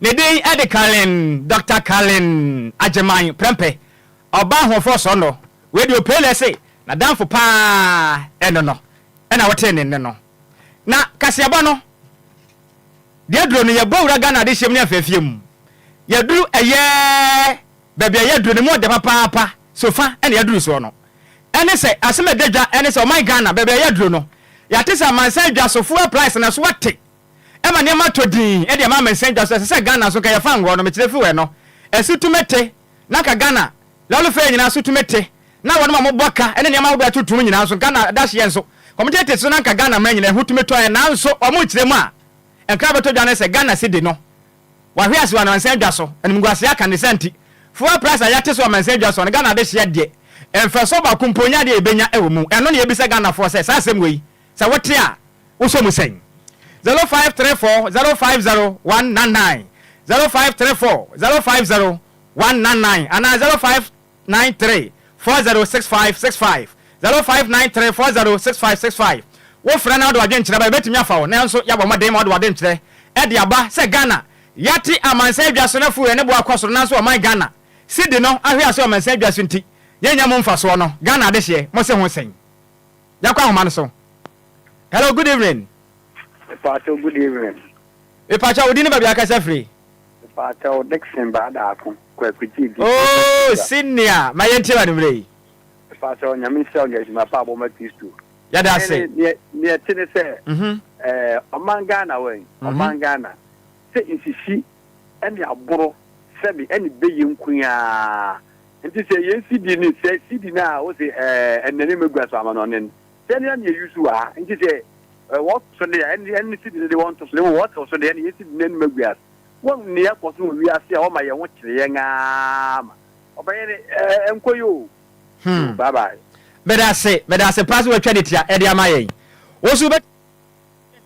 Ne din de Carlin, Dɔkta Carlin Agyeman Prempeh, ɔba ahoɔfɛ ɔsɔnnɔ. Wei deɛ Opeele se n'adamfo pa ara ne no, ɛna wotee ne nne no. Na kaseɛbɔ no, deɛ aduro no, yɛbɔ wura Ghana adehyeɛ mu ne afeafeɛ mu. Yɛduru ɛyɛ Baabi a yɛaduru no mu ɔdɛ papaapa, sofa na yɛaduru soɔ no. Ɛne sɛ, asɛm a ɛda dwa ne sɛ ɔman Ghana, baabi a yɛaduru no, yɛate sɛ amansan dwa so fuel price no so ate ma nneɛma atɔ dinn de ama amansan dwa so. Ɛsɛ sɛ Ghana nso nka yɛfa ngorɔ no, mekyerɛ fuel no, ɛso tumi te na nka Ghana lɔre fare nyinaa so tumi te na wɔnom a wɔbɔ ka ne nneɛma ahodoɔ a ɛtotom nyinaa nso Ghana adahyeɛ nso wɔn tete so na nka Ghana man nyinaa ɛho tumi tɔ yɛn. Nanso wɔn nkyerɛ mu a nkra bɛtɔ dwa ne sɛ Ghana cedi no Wahwe ase wɔ amansan dwa so, animguaseɛ aka ne saa nti, fuel price a yɛate so wɔ amansan dwa soɔ no, Ghana adehyeɛ deɛ, mfasoɔ baako mpo nyɛ adeɛ a yɛbɛnya wɔ mu. Ɛno na yɛbisa Ghanafoɔ sɛ, saa asɛm wei, sɛ wote a, wosɔ mu sɛn? 0534 050 199, 0534 050 199 anaa 05. 93 40 65 65 0593 40 65 65 Wo frɛ na wode w'adwenkyerɛ ba yɛbɛtumi afa wo nanso yɛabɔ mmɔden ma wode w'adenkyerɛ de aba sɛ Ghana yɛate amansan adwa so na fuel ne bo akɔ soro nanso ɔman Ghana cedi no ahwe ase wɔ amansan adwa so nti yɛnnya mu mfasoɔ no Ghana adehyeɛ mo se ho sɛn? Yɛnkɔ ahoma no so Hello good evening. Mepaakyɛw good evening. Mepaakyɛw wo din ne baabi a akasa firi? Mepaakyɛw Dickson Baadaako. Kwaku gyee di. Oh senior ma yɛntie wo anwummerɛ yi. Mepakyɛw Nyame nhyira wo ne adwuma pa a bɔ ma Kristo. Yɛda ase. Neɛ neɛ ɛte ne sɛ ɛɛ ɔman Ghana wɔ yi ɔman Ghana sɛ nsisi ɛne aboro sɛbi ɛne bɛyɛ nkuaa nti sɛ yɛn sidi ne sɛ sidi no a wose ɛɛ ɛnɛ ne mɛgua so amanɔne no sɛ ɛne ɛne yɛ use wɔ ha nti sɛ ɛwɔ so deɛ ɛne ɛne sidi no de wɔn to so ne wɔ so deɛ ɛne yɛn sidi no ɛne mɛgua so. Woahu nea ɛkɔ so wɔ wiase a wɔma yɛn ho kyere yɛn ara ma ɔbɛyɛ ne ɛɛ ɛnkɔ yi o. Hmm. Bye bye. Meda ase, meda ase paa sɛ woatwa ne tia de ama yɛn. Wo nso wobɛtumi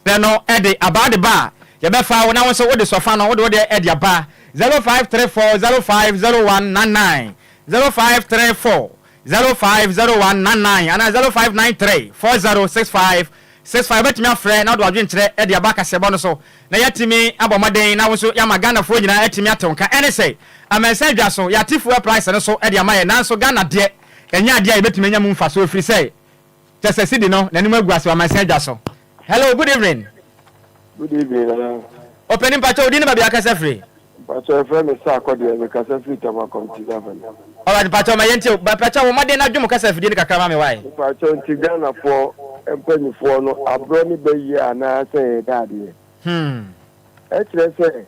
kyerɛ no de aba de ba a, yɛbɛfa wo na wo nso wode sɔfa no wode wo deɛ de aba. 0534 050199, 0534 050199 anaa 0593 4065 65. Wobɛtumi afrɛ na wode w'adwenkyerɛ de aba kaseɛbɔ no so. Na yɛatumi abɔ mmɔden na wo nso yɛama Ghanafoɔ nyinaa atumi ate wo nka. Ɛne sɛ, amansan dwa so, yɛate fuel price no so de ama yɛn, nanso Ghana deɛ, ɛnyɛ adeɛ a yɛbɛtumi anya mu mfasoɔ ɛfiri sɛ, kyerɛ sɛ cedi no, n'anim agu ase wɔ amansan dwa so. Hello, good evening. Good evening, Nana. Ɔpanin, mpakyɛ wo din ne baabi a wokasa firi? Mpakyɛ yɛfrɛ me Sarkɔ deɛ mekasa firi Tema Committee Avenue. Alright mpakyɛ ma yɛntie wo. Mpakyɛ bɔ mmɔden na dwom wo kasa afidie no kakra ma me wai. Mpakyɛ nti Ghanafoɔ mpaninfoɔ no aborɔ ne bɛ yie anaa sɛ yɛda adeɛ? Hmm. Ɛkyerɛ sɛ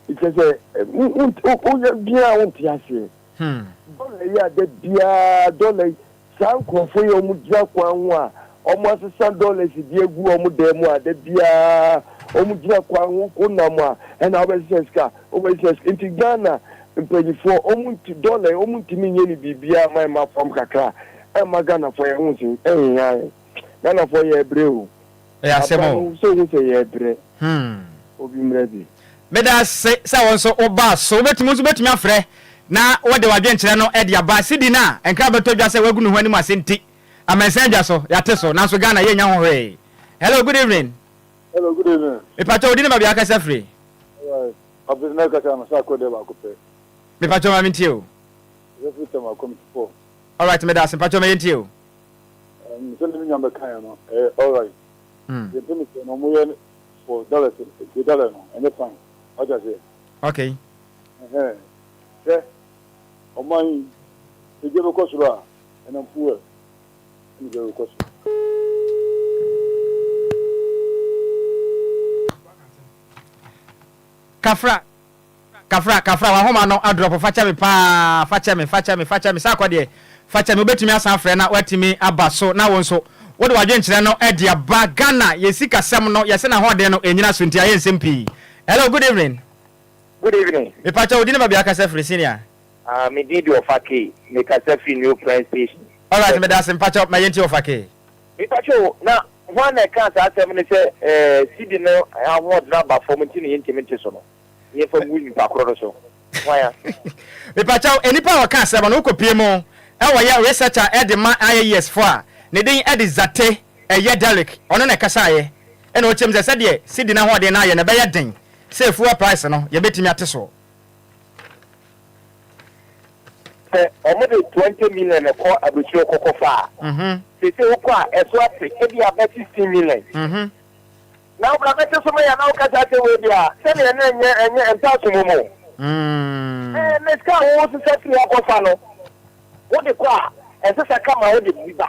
kyerɛ sɛ woyɛ biaa wonte aseɛ. Hmm. Dɔla yi a da biaa dɔla yi Saa nkurɔfoɔ yi a wɔgyina kwan ho a wɔasesa dollars de agu wɔn dan mu a da biara wɔgyina kwan ho wonam a ɛna wobɛsesa sika wobɛsesa sika nti Ghana mpanyifoɔ wɔn nti dollar yi wɔn ntumi nyɛ ne biribiara ma ɛma fam kakra ɛmma Ghanafoɔ yɛn ho nsen ɛnhia yɛn Ghanafoɔ yɛbrɛ o Ɛyɛ asɛm aba o. no sɛ wohu sɛ yɛbrɛ Hmm. obi mmrɛ bi. Meda ase sɛ wo nso wobaa so. Wobɛtumi, wo nso wobɛtumi afrɛ na wode w'adwenkyerɛ no de aba. Sidi no a nkra bɛtɔ dwa sɛ wagu ne ho anim ase nti, amansan dwa so, yɛate so, nanso Ghana yɛnnya ho hwee. Hello, good evening. Hello, good evening. Mepakyɛ wo din ne baabi a akasa firi? Alright, Abdul na kasa no sa akɔ dɛ baako pɛ. Mepakyɛ ma mentie o. Kasa firi Tema Committee 4. Alright, meda ase. Mepakyɛ ma yɛntie o. Sɛdeɛ me nua bɛkaeɛ no, ɛyɛ alright. Yɛn mpanyinfoɔ no, wɔyɛ for dollars the dollar no ɛnyɛ fine wate aseɛ. Okay. Ɛhɛn hwɛ ɔman yi sɛ gya bɛkɔ soro a ɛnam fuel ɛna gya bɛkɔ soro. Kafra Kafra Kafra w'ahoma no adrɔpo fakyɛ me paa fakyɛ me fakyɛ me fakyɛ me saa kɔ deɛ fakyɛ me wobɛtumi asan afrɛ na woatumi aba so na wo nso. Wode w'adwenkyerɛ no de aba. Ghana yɛn sikasɛm no yɛse n'ahoɔden no ɛnyina so nti ayɛ nsɛm pii. Hello, good evening. Good evening. Mepakyɛw wo din ne baabi a wokasa firi, senior? Ah, me din de Ɔfa Kay. Me kasa firi New Prime Station. Alright, meda ase. Mpakyɛw ma yɛntie Ɔfa Kay. Mepakyɛw, na hwan na ɛkaa saa asɛm no sɛ eh, cedi no ahoɔden aba fam nti na yɛntumi nte so no? Yɛmfa ngu nipa korɔ no so. Hwan a? Mepakyɛw, nnipa a wɔka asɛm no, wokɔpie mu wɔ yɛ researcher de ma IAES foɔ a, ne din de Zate ɛyɛ Derrick, ɔno na ɛkasaeɛ, ɛna ɔkyerɛ mu sɛ sɛdeɛ cedi no ahoɔden no ayɛ no ɛbɛyɛ den sɛ fuel price no yɛbɛtumi ate soɔ. Sɛ wɔde 20 million kɔ aburokyire kɔkɔfa a, seesei wokɔ a ɛso ate, ebi aba 16 million. Na wobra bɛte so ma yɛ na woka saa sɛ wei deɛ a sɛdeɛ na ɛnyɛ ɛnta so mu mu. Ɛɛ, ne sika a wo sesa firi akɔfa no, wode kɔ a ɛsesa kama, wode bi ba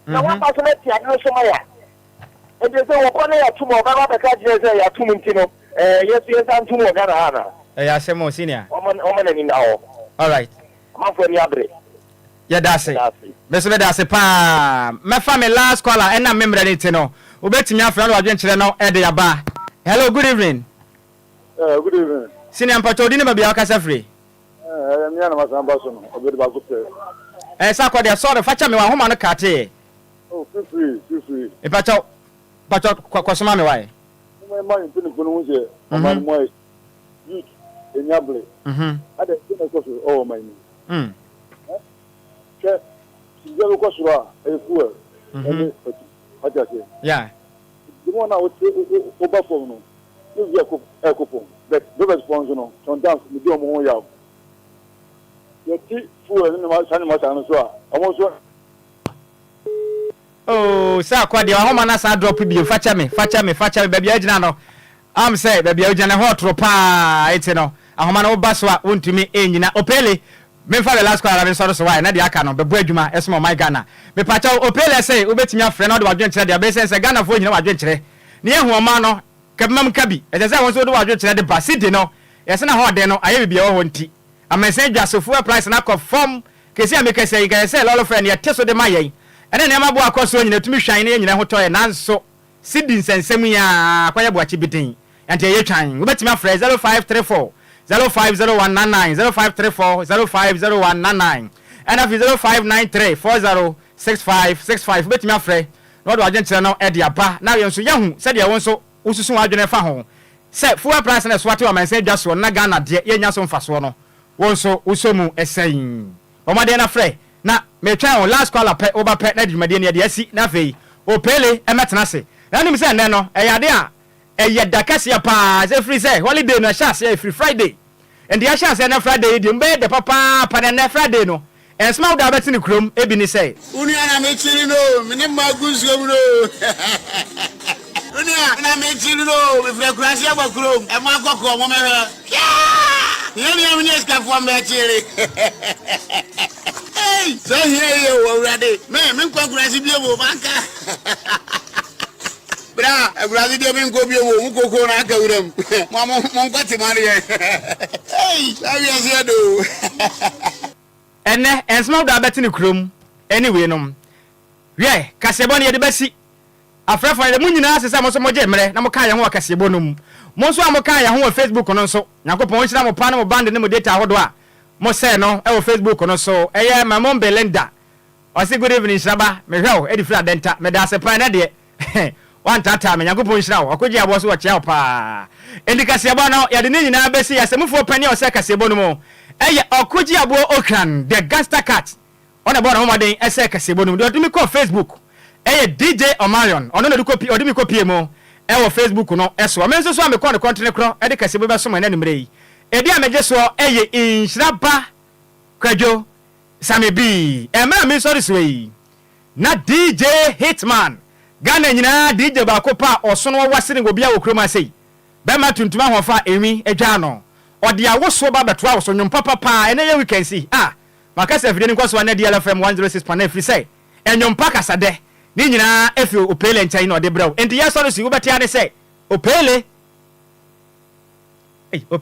na woaba so no ati ade no so ma yɛ a, nti sɛ wɔkɔ ne yɛatom a, ɔbɛba bɛka kyerɛ sɛ yɛatom, nti no ɛɛ yɛso yɛnsa ntom wɔ Ghana ha na Ɛyɛ asɛm o, senior. Ɔma n'ani na hɔ. Alright. Amanfoɔ ani abere. Yɛda ase. Me nso meda ase paa. Mɛfa me last caller, ɛnam me mmerɛ no nti no, wobɛtumi afrɛ na wadwenkyerɛ no de aba. Hello, good evening. Good evening. Senior, mpatwa odi ne baabi a wakasa firi? Ɛyɛ mmea na masan ba so no, ɔbɛde baako pɛ. Sɛ akɔ deɛ, sɔre, fa kyɛ me, wahoma no kateɛ. Oh, feel free, feel free. Mpatwa, mpatwa kɔsoma me wae. Mo ma mpanyinfo no ho sɛ ɔman no mu ayɛ youth enya bere. Ada ɛsɛ na ɛkɔ so ɔwɔ ɔman mu. Hwɛ, sibia bɛkɔ soro a, ɛyɛ fuel ɛne petrol. Wate aseɛ? Yeah. The more na wote woba fam no, ne bi ɛkɔ ɛkɔ fam. But drivers fɔ nso no, sometimes me di wɔn ho yaw. Yɛte fuel ne nneɛma saa, nneɛma saa no so a, wɔn nso. Oh, sɛ akɔ deɛ, wahoma no asan drop bio. Fa kyɛ me, fa kyɛ me, fa kyɛ me. Baabi a agyina no am sɛ baabi a wogyina no ɛhɔ ɔtoro paa, enti no ahoma no woba so a wontumi nnyina. Opele, memfa the last call ara mensɔre so wae, na deɛ aka no bɛbɔ adwuma ɛsom ɔman Ghana. Mepakyɛw, Opele, sɛ wobɛtumi afrɛ na wode w'adwenkyerɛ deɛ abɛyɛ sɛ sɛ Ghanafoɔ nyina w'adwenkyerɛ na yɛahu ɔman no kabimam ka bi. Ɛsɛ sɛ wo nso wode w'adwenkyerɛ de ba. Cedi no yɛse n'ahoɔden no ayɛ biribi a ɛwɔ hɔ nti amansan dwa so fuel price no akɔ fam. Kesi a mekasa yi, nka ɛsɛ sɛ lɔre fare no yɛte so de ma yɛn. Ɛne nneɛma bo akɔ soɔ nyinaa tumi hwan na yɛn nyinaa ho tɔ yɛn, nanso sidi nsɛnsɛm yi ara akɔyɛ boakye bi den. Ɛnti ɛyɛ twan. Wobɛtumi afrɛ 0534 050199, 0534 050199, ɛna afei 0593 406565. Wobɛtumi afrɛ na wɔde w'adwenkyerɛ no de aba na yɛn nso yɛahu sɛdeɛ wo nso wosusu w'adwene fa ho sɛ fuel price no ɛso ate wɔ amansan dwa soɔ no na Ghana deɛ yɛnnya so mfasoɔ no, wo nso wosɔ mu sɛn? Bɔ mmɔden na frɛ na metwɛn wo, last caller pɛ, woba pɛ na dwumadie no yɛde asi na afei Opele mmɛtena ase. Na wonim sɛ nnɛ no ɛyɛ ade a ɛyɛ da kɛseɛ paa sɛ ɛfiri sɛ holiday no ɛhyɛ aseɛ ɛfiri Friday, nti yɛahyɛ aseɛ nnɛ Friday yi deɛ mu bɛyɛ dɛ papaapa, na nnɛ Friday no nsɛm ahodoɔ a wobɛte no kurom ebi ne sɛ. Wo nua na mekyere no o, me ne mma gu nsuo mu no o. Wo nua na mekyere no o, mefiri akuraase aba kurom, ɛmma kɔkɔɔ mommɛhwɛ. Hwɛɛ! Hia nua me ne asikafoɔ mmɛkyere. Ei! Sɛ hia yi o, Awurade, me, menkɔ akuraase bio o, manka. Bra, akuraase deɛ menkɔ bio o, mo kokoo no aka wuram. Mo a mo, monkɔ te mo adeɛ. Ei! Saa wiase yɛ dɛ o. Ɛnnɛ, nsɛm ahodoɔ a wobɛte no kurom ne weinom. Wiɛ, kaseɛbɔ no yɛde bɛsi. Afrɛfoɔ no, yɛda mo nyinaa ase sɛ mo nso mogyee mmerɛ na mokaa yɛn ho wɔ kaseɛbɔ no mu. Mo nso a mokaa yɛn ho wɔ Facebook no nso, Nyankopɔn nhyira mo paa ne mo band ne mo data ahodoɔ a mosɛɛ no wɔ Facebook no so. Ɛyɛ Mamombe Linda, ɔse good evening Nhyiraba, mehwɛ wo de firi Adenta. Medaase paa, ɛnnɛ deɛ woantaataa me, Nyankopɔn nhyira wo. Ɔkogye aboɔ nso wɔkyea wo paa. Enti kaseɛbɔ no, yɛde ne nyinaa bɛsi. Asamufoɔ panin a ɔsɛɛ kaseɛbɔ no mu yɛ Ɔkogye Aboɔ Okran, The Gangster Cat. Ɔna ɛbɔɔ ne ho mmɔden sɛɛ kaseɛbɔ no mu. Deɛ ɔde me kɔɔ Facebook yɛ DJ Omarion. Ɔno na ɔde kɔ ɔde me kɔpie mu wɔ Facebook no soɔ. Me nso so a mekɔɔ no kɔntene korɔ de kaseɛbɔ bɛsom ɛnnɛ anwummerɛ yi. Edin a megye soɔ yɛ Nhyira Ba Kwadwo Sammy B. Mmerɛ a mesɔre soɔ yi, na DJ Hitman, Ghana nyinaa DJ baako pɛ a ɔsono ɔwa sene obiara wɔ kurom ha sei, bɛrima tuntum ahoɔfɛ a enwi adwaa no, ɔde awosoɔ ba bɛtoa wo so nnwom papa paa. Ɛnnɛ yɛ weekends yi a, Makasa afidie no nkɔsoɔ nnɛ DLFM 106.9 ɛfiri sɛ nnwom pa kasadɛ ne nyinaa ɛfiri Opele nkyɛn na ɔde brɛ wo. Enti yɛsɔre so yi wobɛte ara ne sɛ Opele. Ei, Opele.